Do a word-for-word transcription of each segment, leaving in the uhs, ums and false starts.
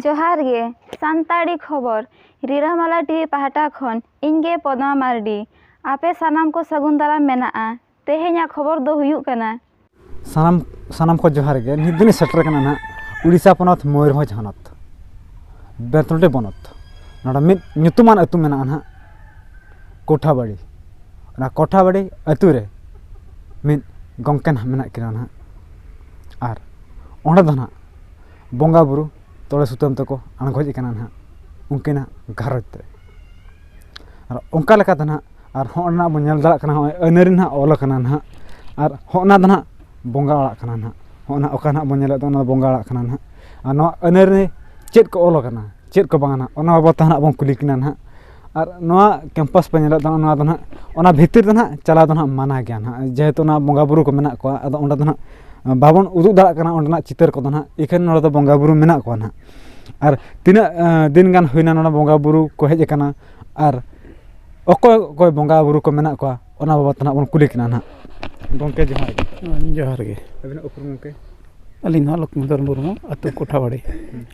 ᱡᱚᱦᱟᱨ ᱜᱮ, ᱥᱟᱱᱛᱟᱲᱤ ᱠᱷᱚᱵᱚᱨ, ᱨᱤᱞᱟᱹᱢᱟᱞᱟ ᱴᱤᱵᱷᱤ ᱯᱟᱦᱴᱟ ᱠᱷᱚᱱ ᱤᱧ ᱜᱮ ᱯᱚᱫᱢᱟ ᱢᱟᱨᱰᱤ᱾ ᱟᱯᱮ ᱥᱟᱱᱟᱢ ᱠᱚ ᱥᱟᱹᱜᱩᱱ ᱫᱟᱨᱟᱢ ᱢᱮᱱᱟᱜᱼᱟ᱾ ᱛᱮᱦᱮᱧᱟᱜ ᱠᱷᱚᱵᱚᱨ ᱫᱚ ᱦᱩᱭᱩᱜ ᱠᱟᱱᱟ᱾ ᱥᱟᱱᱟᱢ, ᱥᱟᱱᱟᱢ ᱠᱚ ᱡᱚᱦᱟᱨ ᱜᱮ᱾ ᱱᱤᱛ ᱫᱤᱱ ᱥᱮᱴᱮᱨ ᱠᱟᱱᱟ ᱱᱟᱦᱟᱜ ᱩᱲᱤᱥᱥᱟ ᱯᱚᱱᱚᱛ ᱢᱚᱭᱩᱨᱵᱷᱚᱸᱡᱽ ᱦᱚᱱᱚᱛ ᱵᱮᱛᱱᱚᱴᱤ ᱵᱚᱱᱚᱛ᱾ ᱱᱚᱰᱮ ᱢᱤᱫ ᱧᱩᱛᱩᱢᱟᱱ ᱟᱹᱛᱩ ᱢᱮᱱᱟᱜᱼᱟ ᱱᱟᱦᱟᱜ ᱠᱳᱴᱷᱟᱵᱟᱲᱤ᱾ ᱚᱱᱟ ᱠᱳᱴᱷᱟᱵᱟᱲᱤ ᱟᱹᱛᱩ ᱨᱮ ᱢᱤᱫ ᱜᱚᱢᱠᱮ ᱱᱟᱦᱟᱜ ᱢᱮᱱᱟᱜ ᱠᱤᱱᱟ ᱱᱟᱦᱟᱜ᱾ ᱟᱨ ᱚᱸᱰᱮ ᱫᱚ ᱱᱟᱦᱟᱜ ᱵᱚᱸᱜᱟ ᱵᱩᱨᱩ ᱛᱚᱲᱮ ᱥᱩᱛᱟᱹᱢ ᱛᱮᱠᱚ ᱟᱬᱜᱚ ᱦᱮᱡ ᱟᱠᱟᱱᱟ ᱱᱟᱦᱟᱜ ᱩᱱᱠᱤᱱᱟᱜ ᱜᱷᱟᱨᱚᱸᱡᱽ ᱛᱮ᱾ ᱟᱨ ᱚᱱᱠᱟ ᱞᱮᱠᱟᱛᱮ ᱱᱟᱦᱟᱜ, ᱟᱨ ᱦᱚᱸᱜᱼᱚ ᱱᱟ ᱵᱚᱱ ᱧᱮᱞ ᱫᱟᱲᱮᱭᱟᱜ ᱠᱟᱱᱟ, ᱦᱚᱸᱜᱼᱚᱭ ᱟᱹᱱᱟᱹᱨᱤ ᱱᱟᱦᱟᱜ ᱚᱞ ᱟᱠᱟᱱᱟ ᱱᱟᱦᱟᱜ, ᱟᱨ ᱦᱚᱸᱜᱼᱚ ᱱᱟ ᱫᱚ ᱱᱟᱦᱟᱜ ᱵᱚᱸᱜᱟ ᱚᱲᱟᱜ ᱠᱟᱱᱟ ᱱᱟᱦᱟᱜ᱾ ᱦᱚᱸᱜᱼᱚ ᱱᱟ ᱚᱠᱟ ᱱᱟᱦᱟᱜ ᱵᱚᱱ ᱧᱮᱞᱮᱫ ᱫᱚ, ᱚᱱᱟ ᱫᱚ ᱵᱚᱸᱜᱟ ᱚᱲᱟᱜ ᱠᱟᱱᱟ ᱱᱟᱦᱟᱜ᱾ ᱟᱨ ᱱᱚᱣᱟ ᱟᱹᱱᱟᱹᱨᱤ ᱪᱮᱫ ᱠᱚ ᱚᱞ ᱟᱠᱟᱱᱟ, ᱪᱮᱫ ᱠᱚ ᱵᱟᱝᱟ ᱱᱟᱦᱟᱜ, ᱚᱱᱟ ᱵᱟᱵᱚᱫ ᱛᱮ ᱱᱟᱦᱟᱜ ᱵᱚᱱ ᱠᱩᱞᱤ ᱠᱤᱱᱟ ᱱᱟᱦᱟᱜ᱾ ᱟᱨ ᱱᱚᱣᱟ ᱠᱮᱢᱯᱟᱥ ᱯᱮ ᱧᱮᱞᱮᱫ ᱫᱚ, ᱱᱚᱣᱟ ᱫᱚ ᱱᱟᱦᱟᱜ, ᱚᱱᱟ ᱵᱷᱤᱛᱤᱨ ᱫᱚ ᱱᱟᱦᱟᱜ ᱪᱟᱞᱟᱣ ᱫᱚ ᱱᱟᱦᱟᱜ ᱢᱟᱱᱟ ᱜᱮᱭᱟ ᱱᱟᱦᱟᱜ, ᱡᱮᱦᱮᱛᱩ ᱚᱱᱟ ᱵᱚᱸᱜᱟ ᱵᱩᱨᱩ ᱠᱚ ᱢᱮᱱᱟᱜ ᱠᱚᱣᱟ᱾ ᱟᱫᱚ ᱚᱸᱰᱮ ᱫᱚ ᱱᱟᱦᱟᱜ ᱵᱟᱵᱚᱱ ᱩᱫᱩᱜ ᱫᱟᱲᱮᱭᱟᱜ ᱠᱟᱱᱟ ᱚᱸᱰᱮᱱᱟᱜ ᱪᱤᱛᱟᱹᱨ ᱠᱚᱫᱚ ᱱᱟᱦᱟᱜ, ᱤᱠᱷᱟᱹᱱ ᱱᱚᱰᱮ ᱫᱚ ᱵᱚᱸᱜᱟ ᱵᱩᱨᱩ ᱢᱮᱱᱟᱜ ᱠᱚᱣᱟ ᱱᱟᱦᱟᱜ᱾ ᱟᱨ ᱛᱤᱱᱟᱹᱜ, ᱮᱸ, ᱫᱤᱱ ᱜᱟᱱ ᱦᱩᱭᱱᱟ ᱱᱚᱰᱮ ᱵᱚᱸᱜᱟ ᱵᱩᱨᱩ ᱠᱚ ᱦᱮᱡ ᱟᱠᱟᱱᱟ, ᱟᱨ ᱚᱠᱚᱭ ᱚᱠᱚᱭ ᱵᱚᱸᱜᱟ ᱵᱩᱨᱩ ᱠᱚ ᱢᱮᱱᱟᱜ ᱠᱚᱣᱟ, ᱚᱱᱟ ᱵᱟᱵᱚᱫ ᱛᱮ ᱱᱟᱦᱟᱜ ᱵᱚᱱ ᱠᱩᱞᱤ ᱠᱤᱱᱟ ᱱᱟᱦᱟᱜ᱾ ᱜᱚᱢᱠᱮ, ᱡᱚᱦᱟᱨ ᱜᱮ᱾ ᱡᱚᱦᱟᱨ ᱜᱮ᱾ ᱟᱹᱵᱤᱱᱟᱜ ᱩᱯᱨᱩᱢ, ᱜᱚᱢᱠᱮ? ᱟᱹᱞᱤᱧ ᱫᱚ ᱦᱟᱸᱜ ᱞᱚᱠᱷᱢᱤᱫᱷᱚᱨ ᱢᱩᱨᱢᱩ, ᱟᱹᱛᱩ ᱠᱳᱴᱷᱟᱵᱟᱲᱤ᱾ ᱦᱩᱸ᱾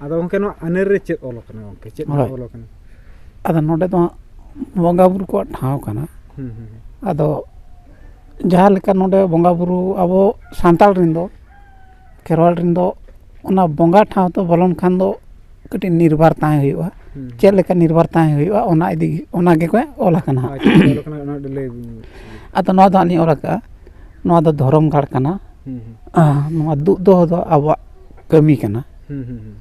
ᱟᱫᱚ ᱜᱚᱢᱠᱮ, ᱱᱚᱣᱟ ᱟᱹᱱᱟᱹᱨᱤ ᱨᱮ ᱪᱮᱫ ᱚᱞ ᱟᱠᱟᱱᱟ ᱜᱚᱢᱠᱮ? ᱪᱮᱫ ᱦᱳᱭ᱾ ᱚᱞ ᱟᱠᱟᱱᱟ? ᱟᱫᱚ ᱱᱚᱰᱮ ᱫᱚ ᱦᱟᱸᱜ ᱵᱚᱸᱜᱟ ᱵᱩᱨᱩ ᱠᱚᱣᱟᱜ ᱴᱷᱟᱶ ᱠᱟᱱᱟ᱾ ᱦᱩᱸ, ᱦᱩᱸ, ᱦᱩᱸ᱾ ᱟᱫᱚ ᱡᱟᱦᱟᱸ ᱞᱮᱠᱟ ᱱᱚᱰᱮ ᱵᱚᱸᱜᱟ ᱵᱩᱨᱩ ᱟᱵᱚ ᱥᱟᱱᱛᱟᱲ ᱨᱮᱱ ᱫᱚ, ᱠᱷᱮᱨᱣᱟᱲ ᱨᱮᱱ ᱫᱚ ᱚᱱᱟ ᱵᱚᱸᱜᱟ ᱴᱷᱟᱶ ᱛᱮ ᱵᱚᱞᱚᱱ ᱠᱷᱟᱱ ᱫᱚ ᱠᱟᱹᱴᱤᱡ ᱱᱤᱨᱵᱟᱨ ᱛᱟᱦᱮᱸ ᱦᱩᱭᱩᱜᱼᱟ᱾ ᱦᱩᱸ᱾ ᱪᱮᱫ ᱞᱮᱠᱟ ᱱᱤᱨᱵᱟᱨ ᱛᱟᱦᱮᱸ ᱦᱩᱭᱩᱜᱼᱟ, ᱚᱱᱟ ᱤᱫᱤ, ᱚᱱᱟ ᱜᱮᱠᱚ ᱚᱞ ᱟᱠᱟᱱᱟ ᱦᱟᱸᱜ᱾ ᱟᱪᱪᱷᱟ, ᱚᱞ ᱟᱠᱟᱱᱟ, ᱚᱱᱟ ᱠᱟᱹᱴᱤᱡ ᱞᱟᱹᱭ ᱵᱤᱱ᱾ ᱟᱫᱚ ᱱᱚᱣᱟ ᱫᱚ ᱦᱟᱸᱜ ᱞᱤᱧ ᱚᱞ ᱟᱠᱟᱫᱼᱟ, ᱱᱚᱣᱟ ᱫᱚ ᱫᱷᱚᱨᱚᱢ ᱜᱟᱲ ᱠᱟᱱᱟ᱾ ᱦᱩᱸ, ᱦᱩᱸ᱾ ᱟᱨ ᱱᱚᱣᱟ ᱫᱩᱜ ᱫᱚᱦᱚ ᱫᱚ ᱟᱵᱚᱣᱟᱜ ᱠᱟᱹᱢᱤ ᱠᱟᱱᱟ᱾ ᱦᱩᱸ, ᱦᱩᱸ, ᱦᱩᱸ᱾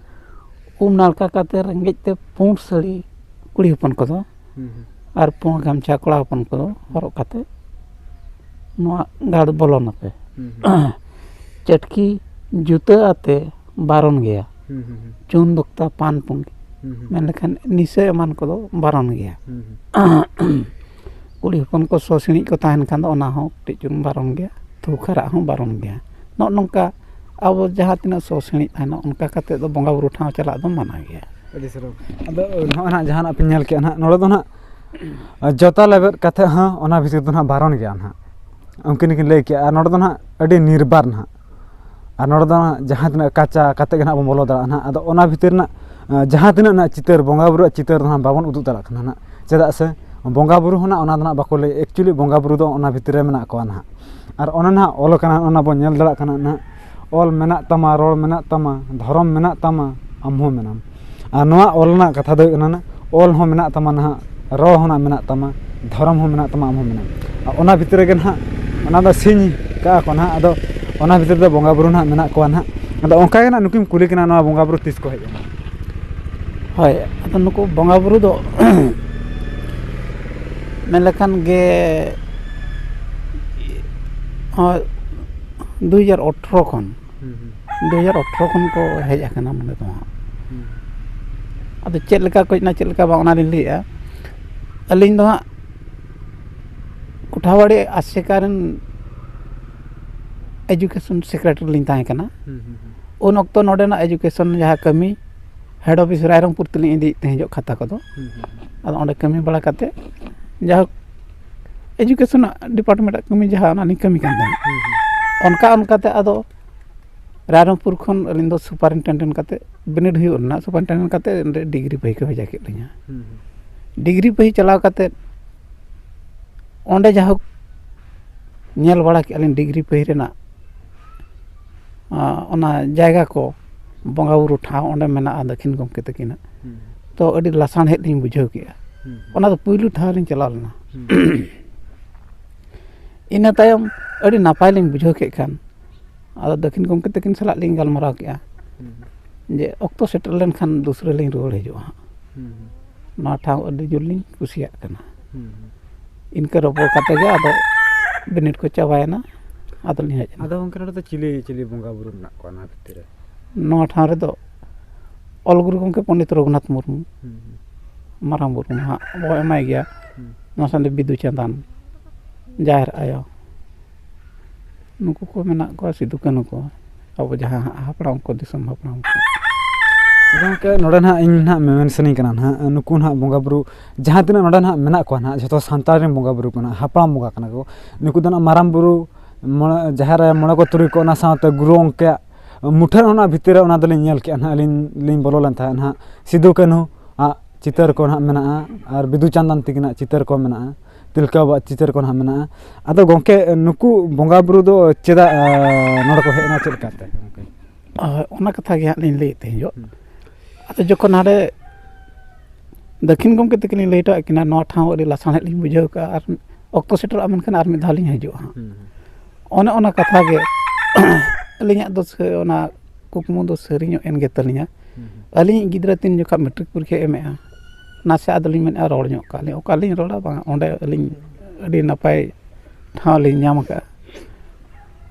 ᱩᱢ ᱱᱟᱲᱠᱟ ᱠᱟᱛᱮ ᱨᱮᱸᱜᱮᱡ ᱛᱮ ᱯᱩᱸᱰ ᱥᱟᱹᱲᱤ ᱠᱩᱲᱤ ᱦᱚᱯᱚᱱ ᱠᱚᱫᱚ ᱦᱩᱸ, ᱦᱩᱸ᱾ ᱟᱨ ᱯᱩᱸᱰ ᱜᱟᱢᱪᱷᱟ ᱠᱚᱲᱟ ᱦᱚᱯᱚᱱ ᱠᱚᱫᱚ ᱦᱚᱨᱚᱜ ᱠᱟᱛᱮ ᱱᱚᱣᱟ ᱜᱟᱲ ᱵᱚᱞᱚᱱᱟᱯᱮ᱾ ᱦᱩᱸ, ᱦᱩᱸ᱾ ᱪᱟᱹᱴᱠᱤ ᱡᱩᱛᱟᱹ ᱟᱛᱮ ᱵᱟᱨᱚᱱ ᱜᱮᱭᱟ᱾ ᱦᱩᱸ, ᱦᱩᱸ, ᱦᱩᱸ᱾ ᱪᱩᱱ ᱫᱚᱠᱛᱟ ᱯᱟᱱ ᱯᱩᱸᱜᱤ᱾ ᱦᱩᱸ, ᱦᱩᱸ᱾ ᱢᱮᱱ ᱞᱮᱠᱷᱟᱱ ᱱᱤᱥᱟᱹ ᱮᱢᱟᱱ ᱠᱚᱫᱚ ᱵᱟᱨᱚᱱ ᱜᱮᱭᱟ᱾ ᱦᱩᱸ, ᱦᱩᱸ᱾ ᱠᱩᱲᱤ ᱦᱚᱯᱚᱱ ᱠᱚ ᱥᱚ ᱥᱤᱬᱤᱡ ᱠᱚ ᱛᱟᱦᱮᱱ ᱠᱷᱟᱱ ᱫᱚ ᱚᱱᱟ ᱦᱚᱸ ᱠᱟᱹᱴᱤᱡ ᱪᱩᱞᱩᱝ ᱵᱟᱨᱚᱱ ᱜᱮᱭᱟ᱾ ᱛᱷᱩᱠᱟᱨᱟᱜ ᱦᱚᱸ ᱵᱟᱨᱚᱱ ᱜᱮᱭᱟ᱾ ᱱᱚᱜᱼᱚ ᱱᱚᱝᱠᱟ ᱟᱵᱚ ᱡᱟᱦᱟᱸ ᱛᱤᱱᱟᱹᱜ ᱥᱚ ᱥᱤᱬᱤᱡ ᱛᱟᱦᱮᱱᱟ, ᱚᱱᱠᱟ ᱠᱟᱛᱮᱫ ᱫᱚ ᱵᱚᱸᱜᱟ ᱵᱩᱨᱩ ᱴᱷᱟᱶ ᱪᱟᱞᱟᱜ ᱫᱚ ᱢᱟᱱᱟ ᱜᱮᱭᱟ᱾ ᱟᱹᱰᱤ ᱥᱟᱨᱦᱟᱣ᱾ ᱟᱫᱚ ᱱᱚᱜᱼᱚᱭ ᱱᱟᱦᱟᱜ ᱡᱟᱦᱟᱱᱟᱜ ᱯᱮ ᱧᱮᱞ ᱠᱮᱜᱼᱟ ᱱᱟᱦᱟᱜ, ᱱᱚᱰᱮ ᱫᱚ ᱱᱟᱦᱟᱜ ᱡᱚᱛᱟ ᱞᱮᱵᱮᱫ ᱠᱟᱛᱮᱫ ᱦᱚᱸ ᱚᱱᱟ ᱵᱷᱤᱛᱤᱨ ᱫᱚ ᱱᱟᱦᱟᱜ ᱵᱟᱨᱚᱱ ᱜᱮᱭᱟ ᱱᱟᱦᱟᱜ, ᱩᱱᱠᱤᱱ ᱜᱮᱠᱤᱱ ᱞᱟᱹᱭ ᱠᱮᱜᱼᱟ᱾ ᱟᱨ ᱱᱚᱰᱮ ᱫᱚ ᱱᱟᱦᱟᱜ ᱟᱹᱰᱤ ᱱᱤᱨᱵᱟᱨ ᱱᱟᱦᱟᱜ, ᱟᱨ ᱱᱚᱰᱮ ᱫᱚ ᱱᱟᱦᱟᱜ ᱡᱟᱦᱟᱸ ᱛᱤᱱᱟᱹᱜ ᱠᱟᱪᱟ ᱠᱟᱛᱮᱫ ᱜᱮ ᱱᱟᱦᱟᱜ ᱵᱚᱱ ᱵᱚᱞᱚ ᱫᱟᱲᱮᱭᱟᱜᱼᱟ ᱱᱟᱦᱟᱜ᱾ ᱟᱫᱚ ᱚᱱᱟ ᱵᱷᱤᱛᱤᱨ ᱨᱮᱱᱟᱜ ᱟᱸ, ᱡᱟᱦᱟᱸ ᱛᱤᱱᱟᱹᱜ ᱱᱟᱦᱟᱜ ᱪᱤᱛᱟᱹᱨ, ᱵᱚᱸᱜᱟ ᱵᱩᱨᱩᱣᱟᱜ ᱪᱤᱛᱟᱹᱨ ᱫᱚ ᱱᱟᱦᱟᱜ ᱵᱟᱵᱚᱱ ᱩᱫᱩᱜ ᱫᱟᱲᱮᱭᱟᱜ ᱠᱟᱱᱟ ᱱᱟᱦᱟᱜ᱾ ᱪᱮᱫᱟᱜ ᱥᱮ ᱵᱚᱸᱜᱟ ᱵᱩᱨᱩ ᱦᱚᱸ ᱱᱟᱦᱟᱜ ᱚᱱᱟ ᱫᱚ ᱱᱟᱦᱟᱜ ᱵᱟᱠᱚ ᱞᱟᱹᱭ, actually ᱵᱚᱸᱜᱟ ᱵᱩᱨᱩ ᱫᱚ ᱚᱱᱟ ᱵᱷᱤᱛᱤᱨ ᱨᱮ ᱢᱮᱱᱟᱜ ᱠᱚᱣᱟ ᱱᱟᱦᱟᱜ᱾ ᱟᱨ ᱚᱱᱟ ᱱᱟᱦᱟᱜ ᱚᱞ ᱟᱠᱟᱱᱟ, ᱚᱱᱟ ᱵᱚᱱ ᱧᱮᱞ ᱫᱟᱲᱮᱭᱟᱜ ᱠᱟᱱᱟ ᱱᱟᱦᱟᱜ, "ᱚᱞ ᱢᱮᱱᱟᱜ ᱛᱟᱢᱟ, ᱨᱚᱲ ᱢᱮᱱᱟᱜ ᱛᱟᱢᱟ, ᱫᱷᱚᱨᱚᱢ ᱢᱮᱱᱟᱜ ᱛᱟᱢᱟ, ᱟᱢ ᱦᱚᱸ ᱢᱮᱱᱟᱢ᱾" ᱟᱨ ᱱᱚᱣᱟ ᱚᱞ ᱨᱮᱱᱟᱜ ᱠᱟᱛᱷᱟ ᱫᱚ ᱦᱩᱭᱩᱜ ᱠᱟᱱᱟ ᱱᱟᱦᱟᱜ, ᱚᱞ ᱦᱚᱸ ᱢᱮᱱᱟᱜ ᱛᱟᱢᱟ ᱱᱟᱦᱟᱜ, ᱨᱚᱲ ᱦᱚᱸ ᱱᱟᱦᱟᱜ ᱢᱮᱱᱟᱜ ᱛᱟᱢᱟ, ᱫᱷᱚᱨᱚᱢ ᱦᱚᱸ ᱢᱮᱱᱟᱜ ᱛᱟᱢᱟ, ᱟᱢ ᱦᱚᱸ ᱢᱮᱱᱟᱢ᱾ ᱟᱨ ᱚᱱᱟ ᱵᱷᱤᱛᱤᱨ ᱨᱮᱜᱮ ᱱᱟᱦᱟᱜ ᱚᱱᱟ ᱫᱚ ᱥᱤᱧ ᱠᱟᱜᱼᱟ ᱠᱚ ᱱᱟᱦᱟᱜ᱾ ᱟᱫᱚ ᱚᱱᱟ ᱵᱷᱤᱛᱤᱨ ᱨᱮ ᱵᱚᱸᱜᱟ ᱵᱩᱨᱩ ᱱᱟᱦᱟᱜ ᱢᱮᱱᱟᱜ ᱠᱚᱣᱟ ᱱᱟᱦᱟᱜ᱾ ᱟᱫᱚ ᱚᱱᱠᱟ ᱜᱮ ᱱᱟᱦᱟᱜ ᱱᱩᱠᱩᱢ ᱠᱩᱞᱤ ᱠᱤᱱᱟ, "ᱱᱚᱣᱟ ᱵᱚᱸᱜᱟ ᱵᱩᱨᱩ ᱛᱤᱥ ᱠᱚ ᱦᱮᱡ ᱮᱱᱟ?" ᱦᱳᱭ, ᱟᱫᱚ ᱱᱩᱠᱩ ᱵᱚᱸᱜᱟ ᱵᱩᱨᱩ ᱫᱚ ᱢᱮᱱ ᱞᱮᱠᱷᱟᱱ ᱜᱮ, ᱦᱚᱸ, ᱫᱩ ᱦᱟᱡᱟᱨ ᱟᱴᱷᱨᱚ ᱠᱷᱚᱱ, ᱦᱩᱸ, ᱦᱩᱸ᱾ ᱫᱩ ᱦᱟᱡᱟᱨ ᱟᱴᱷᱨᱚ ᱠᱷᱚᱱ ᱠᱚ ᱦᱮᱡ ᱟᱠᱟᱱᱟ ᱱᱚᱰᱮ ᱫᱚ ᱦᱟᱸᱜ᱾ ᱦᱩᱸ᱾ ᱟᱫᱚ ᱪᱮᱫ ᱞᱮᱠᱟ ᱠᱚ ᱦᱮᱡ ᱮᱱᱟ, ᱪᱮᱫ ᱞᱮᱠᱟ ᱵᱟᱝ, ᱚᱱᱟ ᱞᱤᱧ ᱞᱟᱹᱭᱮᱫᱼᱟ᱾ ᱟᱹᱞᱤᱧ ᱫᱚ ᱦᱟᱸᱜ ᱠᱩᱴᱷᱟᱣᱟᱲᱤ ᱟᱥᱮᱠᱟ ᱨᱮᱱ education secretary ᱞᱤᱧ ᱛᱟᱦᱮᱸ ᱠᱟᱱᱟ᱾ ᱦᱩᱸ, ᱦᱩᱸ, ᱦᱩᱸ᱾ ᱩᱱ ᱚᱠᱛᱚ ᱱᱚᱰᱮᱱᱟᱜ education ᱡᱟᱦᱟᱸ ᱠᱟᱹᱢᱤ, head office ᱨᱟᱭᱨᱚᱝᱯᱩᱨ ᱛᱮᱞᱤᱧ ᱤᱫᱤᱭᱮᱫ ᱛᱟᱦᱮᱸ ᱡᱚᱜ ᱠᱷᱟᱛᱟ ᱠᱚᱫᱚ᱾ ᱦᱩᱸ, ᱦᱩᱸ, ᱦᱩᱸ᱾ ᱟᱫᱚ ᱚᱸᱰᱮ ᱠᱟᱹᱢᱤ ᱵᱟᱲᱟ ᱠᱟᱛᱮ, ᱡᱟᱭᱦᱳᱠ, education department ᱟᱜ ᱠᱟᱹᱢᱤ ᱡᱟᱦᱟᱸ, ᱚᱱᱟ ᱞᱤᱧ ᱠᱟᱹᱢᱤ ᱠᱟᱱ ᱛᱟᱦᱮᱸᱫ᱾ ᱦᱩᱸ, ᱦᱩᱸ᱾ ᱚᱱᱠᱟ ᱚᱱᱠᱟᱛᱮ ᱟᱫᱚ ᱨᱟᱭᱨᱚᱝᱯᱩᱨ ᱠᱷᱚᱱ ᱟᱹᱞᱤᱧ ᱫᱚ superintendent ᱠᱟᱛᱮ, ᱵᱤᱱᱤᱰ ᱦᱩᱭᱩᱜ ᱨᱮᱱᱟᱜ superintendent ᱠᱟᱛᱮ ᱚᱸᱰᱮ ᱰᱤᱜᱽᱨᱤ ᱯᱟᱹᱦᱤ ᱠᱚ ᱵᱷᱮᱡᱟ ᱠᱮᱫ ᱞᱤᱧᱟ᱾ ᱦᱩᱸ, ᱦᱩᱸ᱾ ᱰᱤᱜᱽᱨᱤ ᱯᱟᱹᱦᱤ ᱪᱟᱞᱟᱣ ᱠᱟᱛᱮ ᱚᱸᱰᱮ ᱡᱟᱭᱦᱳᱠ ᱧᱮᱞ ᱵᱟᱲᱟ ᱠᱮᱫᱼᱟ ᱞᱤᱧ ᱰᱤᱜᱽᱨᱤ ᱯᱟᱹᱦᱤ ᱨᱮᱱᱟᱜ, ᱟᱸ, ᱚᱱᱟ ᱡᱟᱭᱜᱟ ᱠᱚ, ᱵᱚᱸᱜᱟ ᱵᱩᱨᱩ ᱴᱷᱟᱶ ᱚᱸᱰᱮ ᱢᱮᱱᱟᱜᱼᱟ ᱫᱚᱠᱷᱤᱱ ᱜᱚᱢᱠᱮ ᱛᱟᱹᱠᱤᱱᱟᱜ᱾ ᱦᱩᱸ᱾ ᱛᱚ ᱟᱹᱰᱤ ᱞᱟᱥᱟᱲᱦᱮᱫ ᱞᱤᱧ ᱵᱩᱡᱷᱟᱹᱣ ᱠᱮᱫᱼᱟ᱾ ᱦᱩᱸ᱾ ᱚᱱᱟ ᱫᱚ ᱯᱩᱭᱞᱩ ᱴᱷᱟᱶ ᱞᱤᱧ ᱪᱟᱞᱟᱣ ᱞᱮᱱᱟ᱾ ᱦᱩᱸ᱾ ᱤᱱᱟᱹ ᱛᱟᱭᱚᱢ ᱟᱹᱰᱤ ᱱᱟᱯᱟᱭ ᱞᱤᱧ ᱵᱩᱡᱷᱟᱹᱣ ᱠᱮᱫ ᱠᱷᱟᱱ, ᱟᱫᱚ ᱫᱚᱠᱷᱤᱱ ᱜᱚᱢᱠᱮ ᱛᱟᱹᱠᱤᱱ ᱥᱟᱞᱟᱜ ᱞᱤᱧ ᱜᱟᱞᱢᱟᱨᱟᱣ ᱠᱮᱫᱼᱟ᱾ ᱦᱩᱸ᱾ ᱡᱮ ᱚᱠᱛᱚ ᱥᱮᱴᱮᱨ ᱞᱮᱱᱠᱷᱟᱱ ᱫᱚᱥᱨᱟ ᱞᱤᱧ ᱨᱩᱣᱟᱹᱲ ᱦᱤᱡᱩᱜᱼᱟ ᱦᱟᱸᱜ᱾ ᱦᱩᱸ᱾ ᱱᱚᱣᱟ ᱴᱷᱟᱶ ᱟᱹᱰᱤ ᱡᱳᱨ ᱞᱤᱧ ᱠᱩᱥᱤᱭᱟᱜ ᱠᱟᱱᱟ᱾ ᱦᱩᱸ᱾ ᱤᱱᱠᱟᱹ ᱨᱚᱯᱚᱲ ᱠᱟᱛᱮ ᱜᱮ ᱟᱫᱚ ᱵᱤᱱᱤᱰ ᱠᱚ ᱪᱟᱵᱟᱭᱮᱱᱟ, ᱟᱫᱚ ᱞᱤᱧ ᱦᱮᱡ ᱮᱱᱟ᱾ ᱟᱫᱚ ᱜᱚᱢᱠᱮ, ᱱᱚᱰᱮ ᱫᱚ ᱪᱤᱞᱤ ᱪᱤᱞᱤ ᱵᱚᱸᱜᱟ ᱵᱩᱨᱩ ᱢᱮᱱᱟᱜ ᱠᱚᱣᱟ ᱱᱚᱣᱟ ᱵᱷᱤᱛᱤᱨ ᱨᱮ? ᱱᱚᱣᱟ ᱴᱷᱟᱶ ᱨᱮᱫᱚ ᱚᱞ ᱜᱩᱨᱩ ᱜᱚᱢᱠᱮ ᱯᱚᱱᱰᱤᱛ ᱨᱚᱜᱷᱩᱱᱟᱛᱷ ᱢᱩᱨᱢᱩ, ᱦᱩᱸ, ᱦᱩᱸ᱾ ᱢᱟᱨᱟᱝ ᱵᱩᱨᱩ ᱱᱟᱦᱟᱜ ᱵᱚ ᱮᱢᱟᱭ ᱜᱮᱭᱟ᱾ ᱦᱩᱸ᱾ ᱱᱚᱣᱟ ᱥᱟᱶᱛᱮ ᱵᱤᱫᱩ ᱪᱟᱸᱫᱟᱱ, ᱡᱟᱦᱮᱨ ᱟᱭᱳ, ᱱᱩᱠᱩ ᱠᱚ ᱢᱮᱱᱟᱜ ᱠᱚᱣᱟ, ᱥᱤᱫᱩ ᱠᱟᱹᱱᱦᱩ ᱠᱚ, ᱟᱵᱚ ᱡᱟᱦᱟᱸ ᱦᱟᱸᱜ ᱦᱟᱯᱲᱟᱢ ᱠᱚ, ᱫᱤᱥᱚᱢ ᱦᱟᱯᱲᱟᱢ ᱠᱚ᱾ ᱜᱚᱢᱠᱮ, ᱱᱚᱰᱮ ᱱᱟᱦᱟᱜ ᱤᱧ ᱱᱟᱦᱟᱜ ᱢᱮᱱᱥᱟᱱᱤᱧ ᱠᱟᱱᱟ ᱱᱟᱦᱟᱜ, ᱱᱩᱠᱩ ᱱᱟᱦᱟᱜ ᱵᱚᱸᱜᱟᱼᱵᱩᱨᱩ ᱡᱟᱦᱟᱸ ᱛᱤᱱᱟᱹᱜ ᱱᱚᱰᱮ ᱱᱟᱦᱟᱜ ᱢᱮᱱᱟᱜ ᱠᱚᱣᱟ ᱱᱟᱦᱟᱜ, ᱡᱷᱚᱛᱚ ᱥᱟᱱᱛᱟᱲ ᱨᱮᱱ ᱵᱚᱸᱜᱟᱼᱵᱩᱨᱩ ᱠᱟᱱᱟ, ᱦᱟᱯᱲᱟᱢ ᱵᱚᱸᱜᱟ ᱠᱟᱱᱟ ᱠᱚ᱾ ᱱᱩᱠᱩ ᱫᱚ ᱱᱟᱦᱟᱜ ᱢᱟᱨᱟᱝ ᱵᱩᱨᱩ, ᱢᱚᱬᱮ, ᱡᱟᱦᱮᱨ ᱟᱭᱳ, ᱢᱚᱬᱮ ᱠᱚ ᱛᱩᱨᱩᱭ ᱠᱚ, ᱚᱱᱟ ᱥᱟᱶᱛᱮ ᱜᱩᱨᱩ ᱜᱚᱢᱠᱮᱭᱟᱜ ᱢᱩᱴᱷᱟᱹᱱ ᱚᱱᱟ ᱵᱷᱤᱛᱤᱨ ᱨᱮ ᱚᱱᱟ ᱫᱚᱞᱤᱧ ᱧᱮᱞ ᱠᱮᱜᱼᱟ ᱱᱟᱦᱟᱜ, ᱟᱹᱞᱤᱧ ᱞᱤᱧ ᱵᱚᱞᱚ ᱞᱮᱱ ᱛᱟᱦᱮᱸᱫ ᱱᱟᱦᱟᱜ, ᱥᱤᱫᱩ ᱠᱟᱹᱱᱦᱩ ᱟᱜ ᱪᱤᱛᱟᱹᱨ ᱠᱚ ᱱᱟᱦᱟᱜ ᱢᱮᱱᱟᱜᱼᱟ, ᱟᱨ ᱵᱤᱫᱩ ᱪᱟᱸᱫᱟᱱ ᱛᱤᱠᱤᱱᱟᱜ ᱪᱤᱛᱟᱹᱨ ᱠᱚ ᱢᱮᱱᱟᱜᱼᱟ, ᱛᱤᱞᱠᱟᱹ ᱵᱟᱵᱟᱣᱟᱜ ᱪᱤᱛᱟᱹᱨ ᱠᱚ ᱱᱟᱦᱟᱜ ᱢᱮᱱᱟᱜᱼᱟ᱾ ᱟᱫᱚ ᱜᱚᱢᱠᱮ, ᱱᱩᱠᱩ ᱵᱚᱸᱜᱟᱼᱵᱩᱨᱩ ᱫᱚ ᱪᱮᱫᱟᱜ, ᱟᱸ, ᱱᱚᱰᱮ ᱠᱚ ᱦᱮᱡ ᱮᱱᱟ, ᱪᱮᱫ ᱞᱮᱠᱟᱛᱮ ᱜᱚᱢᱠᱮ? ᱦᱳᱭ, ᱚᱱᱟ ᱠᱟᱛᱷᱟ ᱜᱮ ᱦᱟᱸᱜ ᱞᱤᱧ ᱞᱟᱹᱭᱮᱫ ᱛᱮᱦᱮᱧ ᱡᱚᱜ᱾ ᱦᱩᱸ᱾ ᱟᱫᱚ ᱡᱚᱠᱷᱚᱱ ᱦᱟᱸᱰᱮ ᱫᱟᱹᱠᱷᱤᱱ ᱜᱚᱢᱠᱮ ᱛᱟᱹᱠᱤᱱ ᱞᱤᱧ ᱞᱟᱹᱭ ᱦᱚᱴᱚ ᱟᱫ ᱠᱤᱱᱟ, ᱱᱚᱣᱟ ᱴᱷᱟᱶ ᱟᱹᱰᱤ ᱞᱟᱥᱟᱬᱦᱮᱫ ᱞᱤᱧ ᱵᱩᱡᱷᱟᱹᱣ ᱠᱟᱜᱼᱟ, ᱟᱨ ᱚᱠᱛᱚ ᱥᱮᱴᱮᱨᱚᱜᱼᱟ, ᱢᱮᱱᱠᱷᱟᱱ ᱟᱨ ᱢᱤᱫ ᱫᱷᱟᱣ ᱞᱤᱧ ᱦᱤᱡᱩᱜᱼᱟ ᱦᱟᱸᱜ᱾ ᱦᱩᱸ, ᱦᱩᱸ᱾ ᱚᱱᱮ ᱚᱱᱟ ᱠᱟᱛᱷᱟ ᱜᱮ ᱟᱹᱞᱤᱧᱟᱜ ᱫᱚ ᱥᱟᱹ-, ᱚᱱᱟ ᱠᱩᱠᱢᱩ ᱫᱚ ᱥᱟᱹᱨᱤ ᱧᱚᱜ ᱮᱱ ᱜᱮ ᱛᱟᱹᱞᱤᱧᱟ᱾ ᱦᱩᱸ, ᱦᱩᱸ᱾ ᱟᱹᱞᱤᱧ ᱜᱤᱫᱽᱨᱟᱹ ᱛᱤᱱ ᱡᱚᱠᱷᱚᱱ ᱢᱮᱴᱨᱤᱠ ᱯᱚᱨᱤᱠᱠᱷᱟ ᱮᱢᱮᱜᱼᱟ, ᱱᱟᱥᱮ ᱟᱫᱚᱞᱤᱧ ᱢᱮᱱᱮᱫᱼᱟ, ᱨᱚᱲ ᱧᱚᱜ ᱠᱟᱜ ᱞᱤᱧ, ᱚᱠᱟᱞᱤᱧ ᱨᱚᱲᱟ, ᱵᱟᱝ, ᱚᱸᱰᱮ ᱟᱹᱞᱤᱧ ᱟᱹᱰᱤ ᱱᱟᱯᱟᱭ ᱴᱷᱟᱶ ᱞᱤᱧ ᱧᱟᱢ ᱟᱠᱟᱫᱼᱟ,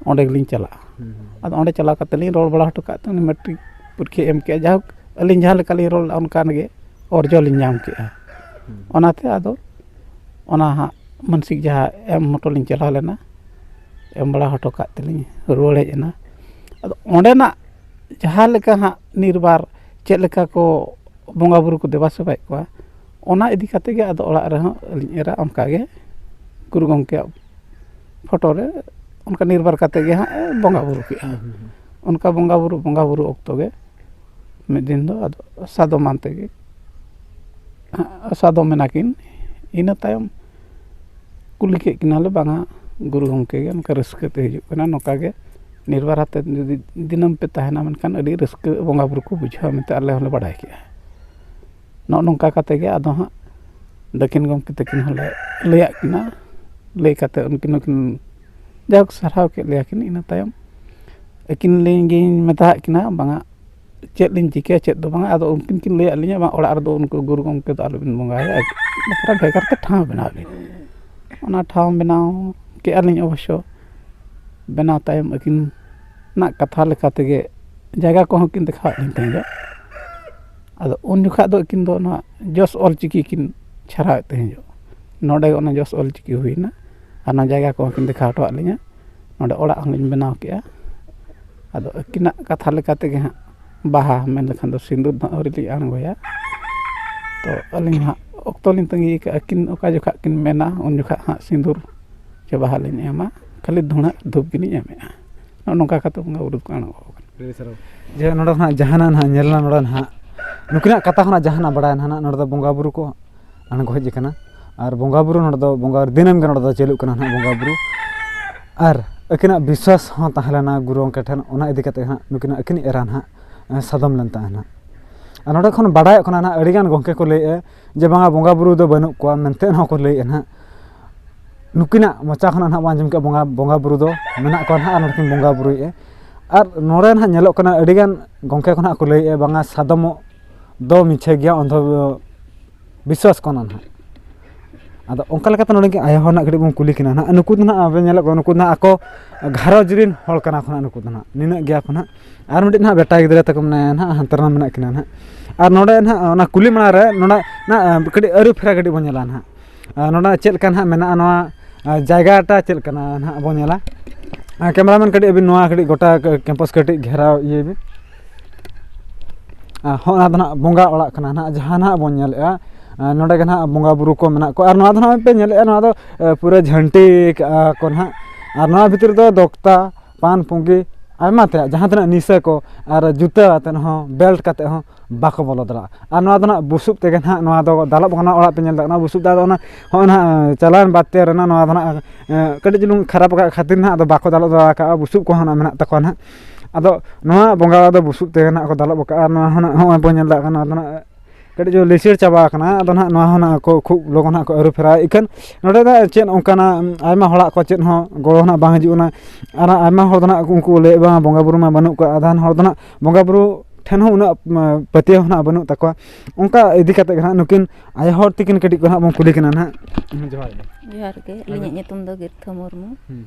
ᱚᱸᱰᱮ ᱜᱮᱞᱤᱧ ᱪᱟᱞᱟᱜᱼᱟ᱾ ᱦᱩᱸ, ᱦᱩᱸ᱾ ᱟᱫᱚ ᱚᱸᱰᱮ ᱪᱟᱞᱟᱣ ᱠᱟᱛᱮ ᱞᱤᱧ ᱨᱚᱲ ᱵᱟᱲᱟ ᱦᱚᱴᱚ ᱠᱟᱜ ᱛᱮ, ᱩᱱᱤ ᱢᱮᱴᱨᱤᱠ ᱯᱚᱨᱤᱠᱠᱷᱟ ᱮᱢ ᱠᱮᱜᱼᱟ᱾ ᱡᱟᱭᱦᱳᱠ, ᱟᱹᱞᱤᱧ ᱡᱟᱦᱟᱸ ᱞᱮᱠᱟ ᱞᱤᱧ ᱨᱚᱲ ᱞᱮᱫᱼᱟ, ᱚᱱᱠᱟᱱ ᱜᱮ ᱚᱨᱡᱚ ᱞᱤᱧ ᱧᱟᱢ ᱠᱮᱜᱼᱟ᱾ ᱦᱩᱸ᱾ ᱚᱱᱟᱛᱮ ᱟᱫᱚ ᱚᱱᱟ ᱦᱟᱸᱜ ᱢᱟᱱᱥᱤᱠ ᱡᱟᱦᱟᱸ ᱮᱢ ᱦᱚᱴᱚ ᱞᱤᱧ ᱪᱟᱞᱟᱣ ᱞᱮᱱᱟ, ᱮᱢ ᱵᱟᱲᱟ ᱦᱚᱴᱚ ᱠᱟᱜ ᱛᱮᱞᱤᱧ ᱨᱩᱣᱟᱹᱲ ᱦᱮᱡ ᱮᱱᱟ᱾ ᱟᱫᱚ ᱚᱸᱰᱮᱱᱟᱜ ᱡᱟᱦᱟᱸ ᱞᱮᱠᱟ ᱦᱟᱸᱜ ᱱᱤᱨᱵᱟᱨ, ᱪᱮᱫ ᱞᱮᱠᱟ ᱠᱚ ᱵᱚᱸᱜᱟᱼᱵᱩᱨᱩ ᱠᱚ ᱫᱮᱵᱟ ᱥᱮᱵᱟᱭᱮᱫ ᱠᱚᱣᱟ, ᱚᱱᱟ ᱤᱫᱤ ᱠᱟᱛᱮ ᱜᱮ ᱟᱫᱚ ᱚᱲᱟᱜ ᱨᱮᱦᱚᱸ ᱟᱹᱞᱤᱧ ᱮᱨᱟ ᱚᱱᱠᱟ ᱜᱮ ᱜᱩᱨᱩ ᱜᱚᱢᱠᱮᱭᱟᱜ ᱯᱷᱳᱴᱳ ᱨᱮ ᱚᱱᱠᱟ ᱱᱤᱨᱵᱟᱨ ᱠᱟᱛᱮ ᱜᱮ ᱦᱟᱸᱜ ᱮ ᱵᱚᱸᱜᱟᱼᱵᱩᱨᱩ ᱠᱮᱜᱼᱟ᱾ ᱦᱩᱸ, ᱦᱩᱸ, ᱦᱩᱸ᱾ ᱚᱱᱠᱟ ᱵᱚᱸᱜᱟᱼᱵᱩᱨᱩ, ᱵᱚᱸᱜᱟᱼᱵᱩᱨᱩ ᱚᱠᱛᱚ ᱜᱮ ᱢᱤᱫ ᱫᱤᱱ ᱫᱚ ᱟᱫᱚ ᱥᱟᱫᱚᱢ ᱟᱱ ᱛᱮᱜᱮ, ᱥᱟᱫᱚᱢ ᱮᱱᱟ ᱠᱤᱱ᱾ ᱤᱱᱟᱹ ᱛᱟᱭᱚᱢ ᱠᱩᱞᱤ ᱠᱮᱫ ᱠᱤᱱᱟᱞᱮ, ᱵᱟᱝᱟ, ᱜᱩᱨᱩ ᱜᱚᱢᱠᱮ ᱜᱮ ᱚᱱᱠᱟ ᱨᱟᱹᱥᱠᱟᱹ ᱛᱮ ᱦᱤᱡᱩᱜ ᱠᱟᱱᱟ, ᱱᱚᱝᱠᱟ ᱜᱮ ᱱᱤᱨᱵᱟᱨ ᱟᱛᱮᱫ ᱡᱩᱫᱤ ᱫᱤᱱᱟᱹᱢ ᱯᱮ ᱛᱟᱦᱮᱱᱟ, ᱢᱮᱱᱠᱷᱟᱱ ᱟᱹᱰᱤ ᱨᱟᱹᱥᱠᱟᱹ ᱵᱚᱸᱜᱟᱼᱵᱩᱨᱩ ᱠᱚ ᱵᱩᱡᱷᱟᱹᱣᱟ ᱢᱮᱱᱛᱮ ᱟᱞᱮ ᱦᱚᱸᱞᱮ ᱵᱟᱲᱟᱭ ᱠᱮᱜᱼᱟ᱾ ᱱᱚᱜᱼᱚ ᱱᱚᱝᱠᱟ ᱠᱟᱛᱮ ᱜᱮ ᱟᱫᱚ ᱦᱟᱸᱜ ᱫᱟᱹᱠᱷᱤᱱ ᱜᱚᱢᱠᱮ ᱛᱟᱹᱠᱤᱱ ᱦᱚᱸᱞᱮ ᱞᱟᱹᱭᱟᱫ ᱠᱤᱱᱟ᱾ ᱞᱟᱹᱭ ᱠᱟᱛᱮ ᱩᱱᱠᱤᱱ ᱦᱚᱸᱠᱤᱱ ᱡᱟᱭᱦᱳᱠ ᱥᱟᱨᱦᱟᱣ ᱠᱮᱫ ᱞᱮᱭᱟ ᱠᱤᱱ᱾ ᱤᱱᱟᱹ ᱛᱟᱭᱚᱢ ᱟᱹᱠᱤᱱ ᱞᱤᱧ ᱜᱤᱧ ᱢᱮᱛᱟᱫ ᱠᱤᱱᱟ, ᱵᱟᱝᱟ, ᱪᱮᱫ ᱞᱤᱧ ᱪᱤᱠᱟᱹᱭᱟ, ᱪᱮᱫ ᱫᱚ ᱵᱟᱝᱟ᱾ ᱟᱫᱚ ᱩᱱᱠᱤᱱ ᱠᱤᱱ ᱞᱟᱹᱭᱟᱫ ᱞᱤᱧᱟ, "ᱵᱟᱝ, ᱚᱲᱟᱜ ᱨᱮᱫᱚ ᱩᱱᱠᱩ ᱜᱩᱨᱩ ᱜᱚᱢᱠᱮ ᱫᱚ ᱟᱞᱚᱵᱤᱱ ᱵᱚᱸᱜᱟᱭᱟ, ᱵᱟᱠᱷᱨᱟ ᱵᱷᱮᱜᱟᱨ ᱛᱮ ᱴᱷᱟᱶ ᱵᱮᱱᱟᱣ ᱵᱤᱱ᱾" ᱚᱱᱟ ᱴᱷᱟᱶ ᱵᱮᱱᱟᱣ ᱠᱮᱜᱼᱟ ᱞᱤᱧ ᱚᱵᱚᱥᱥᱚ᱾ ᱵᱮᱱᱟᱣ ᱛᱟᱭᱚᱢ ᱟᱹᱠᱤᱱᱟᱜ ᱠᱟᱛᱷᱟ ᱞᱮᱠᱟ ᱛᱮᱜᱮ ᱡᱟᱭᱜᱟ ᱠᱚᱦᱚᱸ ᱠᱤᱱ ᱫᱮᱠᱷᱟᱣᱟᱫ ᱞᱤᱧ ᱛᱟᱦᱮᱸ ᱡᱚᱜ᱾ ᱟᱫᱚ ᱩᱱ ᱡᱚᱠᱷᱟᱜ ᱫᱚ ᱟᱹᱠᱤᱱ ᱫᱚ ᱱᱚᱣᱟ ᱡᱚᱥ ᱚᱞ ᱪᱤᱠᱤ ᱠᱤᱱ ᱪᱷᱟᱨᱟᱣᱮᱫ ᱛᱟᱦᱮᱸ ᱡᱚᱜ᱾ ᱱᱚᱰᱮ ᱚᱱᱟ ᱡᱚᱥ ᱚᱞ ᱪᱤᱠᱤ ᱦᱩᱭᱱᱟ, ᱟᱨ ᱚᱱᱟ ᱡᱟᱭᱜᱟ ᱠᱚᱦᱚᱸ ᱠᱤᱱ ᱫᱮᱠᱷᱟᱣ ᱦᱚᱴᱚᱣᱟᱫ ᱞᱤᱧᱟ᱾ ᱱᱚᱰᱮ ᱚᱲᱟᱜ ᱦᱚᱸᱞᱤᱧ ᱵᱮᱱᱟᱣ ᱠᱮᱜᱼᱟ᱾ ᱟᱫᱚ ᱟᱹᱠᱤᱱᱟᱜ ᱠᱟᱛᱷᱟ ᱞᱮᱠᱟ ᱛᱮᱜᱮ ᱦᱟᱸᱜ ᱵᱟᱦᱟ, ᱢᱮᱱ ᱞᱮᱠᱷᱟᱱ ᱫᱚ ᱥᱤᱸᱫᱩᱨ ᱫᱚ ᱦᱟᱸᱜ ᱟᱹᱣᱨᱤ ᱞᱤᱧ ᱟᱬᱜᱚᱭᱟ᱾ ᱛᱚ ᱟᱹᱞᱤᱧ ᱦᱟᱸᱜ ᱚᱠᱛᱚ ᱞᱤᱧ ᱛᱟᱺᱜᱤ ᱠᱟᱜᱼᱟ, ᱟᱹᱠᱤᱱ ᱚᱠᱟ ᱡᱚᱠᱷᱟᱜ ᱠᱤᱱ ᱢᱮᱱᱟ, ᱩᱱ ᱡᱚᱠᱷᱟᱜ ᱦᱟᱸᱜ ᱥᱤᱸᱫᱩᱨ ᱪᱮ ᱵᱟᱦᱟ ᱞᱤᱧ ᱮᱢᱟ, ᱠᱷᱟᱹᱞᱤ ᱫᱷᱩᱬᱟᱹ ᱫᱷᱩᱯ ᱜᱮᱞᱤᱧ ᱮᱢᱮᱜᱼᱟ᱾ ᱱᱚᱜᱼᱚ ᱱᱚᱝᱠᱟ ᱠᱟᱛᱮ ᱵᱚᱸᱜᱟ ᱵᱩᱨᱩ ᱫᱚᱠᱚ ᱟᱬᱜᱚ ᱟᱠᱟᱱᱟ᱾ ᱟᱹᱰᱤ ᱥᱟᱨᱦᱟᱣ᱾ ᱡᱮ ᱱᱚᱰᱮ ᱠᱷᱚᱱᱟᱜ ᱡᱟᱦᱟᱱᱟᱜ ᱱᱟᱦᱟᱜ ᱧᱮᱞ ᱮᱱᱟ, ᱱᱚᱰᱮ ᱱᱟᱦᱟᱜ ᱱᱩᱠᱤᱱᱟᱜ ᱠᱟᱛᱷᱟ ᱠᱷᱚᱱᱟᱜ ᱡᱟᱦᱟᱱᱟᱜ ᱵᱟᱲᱟᱭ ᱮᱱᱟ ᱱᱟᱦᱟᱜ, ᱱᱚᱰᱮ ᱫᱚ ᱵᱚᱸᱜᱟ ᱵᱩᱨᱩ ᱠᱚ ᱟᱬᱜᱚ ᱦᱮᱡ ᱟᱠᱟᱱᱟ᱾ ᱟᱨ ᱵᱚᱸᱜᱟ ᱵᱩᱨᱩ ᱱᱚᱰᱮ ᱫᱚ ᱵᱚᱸᱜᱟ ᱫᱤᱱᱟᱹᱢ ᱜᱮ ᱱᱚᱰᱮ ᱫᱚ ᱪᱟᱹᱞᱩᱜ ᱠᱟᱱᱟ ᱱᱟᱦᱟᱜ ᱵᱚᱸᱜᱟ ᱵᱩᱨᱩ᱾ ᱟᱨ ᱟᱹᱠᱤᱱᱟᱜ ᱵᱤᱥᱣᱟᱥ ᱦᱚᱸ ᱛᱟᱦᱮᱸ ᱞᱮᱱᱟ ᱜᱩᱨᱩ ᱜᱚᱢᱠᱮ ᱴᱷᱮᱱ, ᱚᱱᱟ ᱤᱫᱤ ᱠᱟᱛᱮ ᱦᱟᱸᱜ ᱱᱩᱠᱤᱱᱟᱜ ᱟᱹᱠᱤᱱ ᱮᱨᱟ ᱱᱟᱦᱟᱜ, ᱮ, ᱥᱟᱫᱚᱢ ᱞᱮᱱ ᱛᱟᱦᱮᱱᱟ᱾ ᱟᱨ ᱱᱚᱰᱮ ᱠᱷᱚᱱ ᱵᱟᱰᱟᱭᱚᱜ ᱠᱟᱱᱟ ᱱᱟᱦᱟᱜ, ᱟᱹᱰᱤᱜᱟᱱ ᱜᱚᱢᱠᱮ ᱠᱚ ᱞᱟᱹᱭᱮᱫᱼᱟ ᱡᱮ ᱵᱟᱝᱟ ᱵᱚᱸᱜᱟ ᱵᱩᱨᱩ ᱫᱚ ᱵᱟᱹᱱᱩᱜ ᱠᱚᱣᱟ ᱢᱮᱱᱛᱮ ᱦᱚᱸᱠᱚ ᱞᱟᱹᱭᱮᱫᱼᱟ ᱱᱟᱦᱟᱜ᱾ ᱱᱩᱠᱤᱱᱟᱜ ᱢᱚᱪᱟ ᱠᱷᱚᱱᱟᱜ ᱱᱟᱦᱟᱜ ᱵᱚᱱ ᱟᱸᱡᱚᱢ ᱠᱮᱫᱼᱟ ᱵᱚᱸᱜᱟ, ᱵᱚᱸᱜᱟ ᱵᱩᱨᱩ ᱫᱚ ᱢᱮᱱᱟᱜ ᱠᱚᱣᱟ ᱱᱟᱦᱟᱜ ᱟᱨ ᱱᱚᱰᱮ ᱠᱤᱱ ᱵᱚᱸᱜᱟ ᱵᱩᱨᱩᱭᱮᱫᱼᱟ᱾ ᱟᱨ ᱱᱚᱰᱮ ᱱᱟᱦᱟᱜ ᱧᱮᱞᱚᱜ ᱠᱟᱱᱟ ᱟᱹᱰᱤᱜᱟᱱ ᱜᱚᱢᱠᱮ ᱠᱚ ᱱᱟᱦᱟᱜ ᱠᱚ ᱞᱟᱹᱭᱮᱫᱼᱟ ᱵᱟᱝᱟ ᱥᱟᱫᱚᱢᱚᱜ ᱫᱚ ᱢᱤᱪᱷᱟᱹ ᱜᱮᱭᱟ, ᱚᱱᱫᱷᱚ ᱵᱤᱥᱣᱟᱥ ᱠᱟᱱᱟ ᱱᱟᱦᱟᱜ᱾ ᱟᱫᱚ ᱚᱱᱠᱟ ᱞᱮᱠᱟᱛᱮ ᱱᱚᱰᱮ ᱜᱮ ᱟᱭᱳ ᱦᱚᱲ ᱱᱟᱦᱟᱜ ᱠᱟᱹᱴᱤᱡ ᱵᱚᱱ ᱠᱩᱞᱤ ᱠᱤᱱᱟ ᱱᱟᱦᱟᱜ᱾ ᱱᱩᱠᱩ ᱫᱚ ᱱᱟᱦᱟᱜ ᱟᱵᱮᱱ ᱧᱮᱞᱚᱜ ᱠᱟᱱᱟ, ᱱᱩᱠᱩ ᱫᱚ ᱱᱟᱦᱟᱜ ᱟᱠᱚ ᱜᱷᱟᱨᱚᱸᱡᱽ ᱨᱮᱱ ᱦᱚᱲ ᱠᱟᱱᱟ ᱠᱚ ᱱᱟᱦᱟᱜ, ᱱᱩᱠᱩ ᱫᱚ ᱱᱟᱦᱟᱜ ᱱᱤᱱᱟᱹᱜ ᱜᱮᱭᱟ ᱠᱚ ᱱᱟᱦᱟᱜ᱾ ᱟᱨ ᱢᱤᱫᱴᱤᱡ ᱱᱟᱦᱟᱜ ᱵᱮᱴᱟ ᱜᱤᱫᱽᱨᱟᱹ ᱛᱟᱠᱚ ᱢᱮᱱᱟᱭᱟ ᱱᱟᱦᱟᱜ, ᱦᱟᱱᱛᱮ ᱨᱮ ᱢᱮᱱᱟᱜ ᱠᱤᱱᱟ ᱱᱟᱦᱟᱜ᱾ ᱟᱨ ᱱᱚᱰᱮ ᱱᱟᱦᱟᱜ ᱚᱱᱟ ᱠᱩᱞᱤ ᱢᱟᱲᱟᱝ ᱨᱮ ᱱᱚᱰᱮ ᱱᱟᱦᱟᱜ ᱠᱟᱹᱴᱤᱡ ᱟᱹᱨᱩ ᱯᱷᱮᱨᱟ ᱠᱟᱹᱴᱤᱡ ᱵᱚᱱ ᱧᱮᱞᱟ ᱱᱟᱦᱟᱜ᱾ ᱟᱨ ᱱᱚᱰᱮ ᱪᱮᱫ ᱞᱮᱠᱟ ᱱᱟᱦᱟᱜ ᱢᱮᱱᱟᱜᱼᱟ, ᱱᱚᱣᱟ ᱟᱨ ᱡᱟᱭᱜᱟᱴᱟ ᱪᱮᱫ ᱞᱮᱠᱟᱱᱟ ᱱᱟᱦᱟᱜ ᱵᱚᱱ ᱧᱮᱞᱟ᱾ ᱟᱨ ᱠᱮᱢᱮᱨᱟᱢᱮᱱ ᱠᱟᱹᱴᱤᱡ ᱟᱹᱵᱤᱱ ᱱᱚᱣᱟ ᱠᱟᱹᱴᱤᱡ ᱜᱚᱴᱟ ᱠᱮᱢᱯᱟᱥ ᱠᱟᱹᱴᱤᱡ ᱜᱷᱮᱨᱟᱣ ᱤᱭᱟᱹᱭ ᱵᱤᱱ᱾ ᱟᱨ ᱦᱚᱸ, ᱚᱱᱟ ᱫᱚ ᱱᱟᱦᱟᱜ ᱵᱚᱸᱜᱟ ᱚᱲᱟᱜ ᱠᱟᱱᱟ ᱱᱟᱦᱟᱜ, ᱡᱟᱦᱟᱸ ᱱᱟᱦᱟᱜ ᱵᱚᱱ ᱧᱮᱞᱮᱜᱼᱟ᱾ ᱟᱨ ᱱᱚᱰᱮ ᱜᱮ ᱱᱟᱦᱟᱜ ᱵᱚᱸᱜᱟ ᱵᱩᱨᱩ ᱠᱚ ᱢᱮᱱᱟᱜ ᱠᱚᱣᱟ᱾ ᱟᱨ ᱱᱚᱣᱟ ᱫᱚ ᱱᱟᱦᱟᱜ ᱯᱮ ᱧᱮᱞᱮᱜᱼᱟ, ᱱᱚᱣᱟ ᱫᱚ, ᱮ, ᱯᱩᱨᱟᱹ ᱡᱷᱟᱹᱱᱴᱤ ᱠᱟᱜᱼᱟ ᱠᱚ ᱱᱟᱦᱟᱜ᱾ ᱟᱨ ᱱᱚᱣᱟ ᱵᱷᱤᱛᱨᱤ ᱨᱮᱫᱚ ᱫᱚᱠᱛᱟ, ᱯᱟᱱ ᱯᱩᱸᱜᱤ, ᱟᱭᱢᱟ ᱛᱮᱭᱟᱜ, ᱡᱟᱦᱟᱸ ᱛᱤᱱᱟᱹᱜ ᱱᱤᱥᱟᱹ ᱠᱚ ᱟᱨ ᱡᱩᱛᱟᱹ ᱟᱛᱮᱫ ᱦᱚᱸ, ᱵᱮᱞᱴ ᱠᱟᱛᱮᱫ ᱦᱚᱸ ᱵᱟᱠᱚ ᱵᱚᱞᱚ ᱫᱟᱲᱮᱭᱟᱜᱼᱟ᱾ ᱟᱨ ᱱᱚᱣᱟ ᱫᱚ ᱱᱟᱦᱟᱜ ᱵᱩᱥᱩᱵ ᱛᱮᱜᱮ ᱱᱟᱦᱟᱜ ᱱᱚᱣᱟ ᱫᱚ ᱫᱟᱞᱚᱵ ᱠᱟᱱᱟ, ᱚᱲᱟᱜ ᱯᱮ ᱧᱮᱞ ᱫᱟᱲᱮᱭᱟᱜ ᱠᱟᱱᱟ᱾ ᱵᱩᱥᱩᱵ ᱫᱚ ᱟᱫᱚ ᱚᱱᱟ ᱦᱚᱸᱜᱼᱚᱭ ᱱᱟᱦᱟᱜ ᱪᱟᱞᱟᱣᱮᱱ ᱵᱟᱨ ᱯᱮ ᱨᱮᱱᱟᱜ ᱱᱚᱣᱟ ᱫᱚ ᱱᱟᱦᱟᱜ, ᱮᱸ, ᱠᱟᱹᱴᱤᱡ ᱪᱩᱞᱩᱝ ᱠᱷᱟᱨᱟᱯ ᱟᱠᱟᱫ ᱠᱷᱟᱹᱛᱤᱨ ᱱᱟᱦᱟᱜ ᱟᱫᱚ ᱵᱟᱠᱚ ᱫᱟᱞᱚᱵ ᱫᱟᱲᱮ ᱟᱠᱟᱫᱼᱟ, ᱵᱩᱥᱩᱵ ᱠᱚᱦᱚᱸ ᱱᱟᱦᱟᱜ ᱢᱮᱱᱟᱜ ᱛᱟᱠᱚᱣᱟ ᱱᱟᱦᱟᱜ᱾ ᱟᱫᱚ ᱱᱚᱣᱟ ᱵᱚᱸᱜᱟ ᱚᱲᱟᱜ ᱫᱚ ᱵᱩᱥᱩᱵ ᱛᱮᱜᱮ ᱱᱟᱦᱟᱜ ᱠᱚ ᱫᱟᱞᱚᱵ ᱟᱠᱟᱫᱼᱟ᱾ ᱟᱨ ᱱᱚᱣᱟ ᱦᱚᱸ ᱱᱟᱦᱟᱜ ᱦᱚᱸᱜᱼᱚᱭ ᱵᱚᱱ ᱧᱮᱞ ᱫᱟᱲᱮᱭᱟᱜ ᱠᱟᱱᱟ, ᱱᱚᱣᱟ ᱫᱚ ᱱᱟᱦᱟᱜ ᱠᱟᱹᱴᱤᱡ ᱪᱩᱞᱩᱝ ᱞᱤᱥᱤᱲ ᱪᱟᱵᱟ ᱟᱠᱟᱱᱟ᱾ ᱟᱫᱚ ᱱᱟᱦᱟᱜ ᱱᱚᱣᱟ ᱦᱚᱸ ᱱᱟᱦᱟᱜ ᱠᱚ ᱠᱷᱩᱵ ᱞᱚᱜᱚᱱ ᱱᱟᱦᱟᱜ ᱠᱚ ᱟᱹᱨᱩ ᱯᱷᱮᱨᱟᱣᱟ᱾ ᱤᱠᱷᱟᱹᱱ ᱱᱚᱰᱮ ᱫᱚ ᱪᱮᱫ ᱚᱱᱠᱟᱱᱟᱜ ᱟᱭᱢᱟ ᱦᱚᱲᱟᱜ ᱠᱚ ᱪᱮᱫ ᱦᱚᱸ ᱜᱚᱲᱚ ᱱᱟᱦᱟᱜ ᱵᱟᱝ ᱦᱤᱡᱩᱜ ᱠᱟᱱᱟ᱾ ᱟᱨ ᱟᱭᱢᱟ ᱦᱚᱲ ᱫᱚ ᱱᱟᱦᱟᱜ ᱩᱱᱠᱩ ᱞᱟᱹᱭᱮᱫ ᱵᱟᱝ ᱵᱚᱸᱜᱟ ᱵᱩᱨᱩ ᱢᱟ ᱵᱟᱹᱱᱩᱜ ᱠᱚᱣᱟ, ᱟᱫᱷᱟᱱ ᱦᱚᱲ ᱫᱚ ᱱᱟᱦᱟᱜ ᱵᱚᱸᱜᱟ ᱵᱩᱨᱩ ᱴᱷᱮᱱ ᱦᱚᱸ ᱩᱱᱟᱹᱜ, ᱩᱢ, ᱯᱟᱹᱛᱭᱟᱹᱣ ᱦᱚᱸ ᱱᱟᱦᱟᱜ ᱵᱟᱹᱱᱩᱜ ᱛᱟᱠᱚᱣᱟ᱾ ᱚᱱᱠᱟ ᱤᱫᱤ ᱠᱟᱛᱮ ᱜᱮ ᱱᱟᱦᱟᱜ ᱱᱩᱠᱤᱱ ᱟᱭᱳ ᱦᱚᱲ ᱛᱤᱠᱤᱱ ᱠᱟᱹᱴᱤᱡ ᱠᱚ ᱱᱟᱦᱟᱜ ᱵᱚᱱ ᱠᱩᱞᱤ ᱠᱤᱱᱟ ᱱᱟᱦᱟᱜ᱾ ᱡᱚᱦᱟᱨ ᱜᱮ᱾ ᱡᱚᱦᱟᱨ ᱜᱮ, ᱟᱹᱞᱤᱧᱟᱜ ᱟᱹᱵᱤᱱ? ᱧᱩᱛᱩᱢ ᱫᱚ ᱜᱤᱨᱛᱷᱟ ᱢᱩᱨᱢᱩ᱾ ᱦᱩᱸ᱾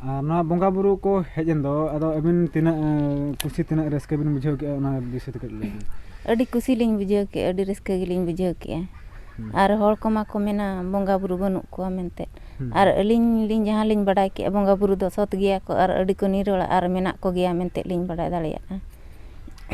ᱟᱨ ᱱᱚᱣᱟ ᱵᱚᱸᱜᱟ ᱵᱩᱨᱩ ᱠᱚ ᱦᱮᱡ ᱮᱱ ᱫᱚ, ᱟᱫᱚ ᱟᱹᱵᱤᱱ ᱛᱤᱱᱟᱹᱜ, ᱮᱸ, ᱠᱩᱥᱤ, ᱛᱤᱱᱟᱹᱜ ᱨᱟᱹᱥᱠᱟᱹ ᱵᱤᱱ ᱵᱩᱡᱷᱟᱹᱣ ᱠᱮᱜᱼᱟ, ᱚᱱᱟ ᱵᱤᱥᱚᱭ ᱛᱮ ᱠᱟᱹᱴᱤᱡ ᱞᱟᱹᱭ ᱵᱤᱱ᱾ ᱟᱹᱰᱤ ᱠᱩᱥᱤ ᱞᱤᱧ ᱵᱩᱡᱷᱟᱹᱣ ᱠᱮᱜᱼᱟ, ᱟᱹᱰᱤ ᱨᱟᱹᱥᱠᱟᱹ ᱜᱮᱞᱤᱧ ᱵᱩᱡᱷᱟᱹᱣ ᱠᱮᱜᱼᱟ᱾ ᱦᱩᱸ᱾ ᱟᱨ ᱦᱚᱲ ᱠᱚᱢᱟ ᱠᱚ ᱢᱮᱱᱟ ᱵᱚᱸᱜᱟ ᱵᱩᱨᱩ ᱵᱟᱹᱱᱩᱜ ᱠᱚᱣᱟ ᱢᱮᱱᱛᱮ᱾ ᱦᱩᱸ᱾ ᱟᱨ ᱟᱹᱞᱤᱧ ᱞᱤᱧ ᱡᱟᱦᱟᱸ ᱞᱤᱧ ᱵᱟᱰᱟᱭ ᱠᱮᱜᱼᱟ, ᱵᱚᱸᱜᱟ ᱵᱩᱨᱩ ᱫᱚ ᱥᱚᱛ ᱜᱮᱭᱟ ᱠᱚ ᱟᱨ ᱟᱹᱰᱤ ᱠᱚ ᱱᱤᱨᱚᱲᱟ ᱟᱨ ᱢᱮᱱᱟᱜ ᱠᱚᱜᱮᱭᱟ ᱢᱮᱱᱛᱮ ᱞᱤᱧ ᱵᱟᱰᱟᱭ ᱫᱟᱲᱮᱭᱟᱜᱼᱟ᱾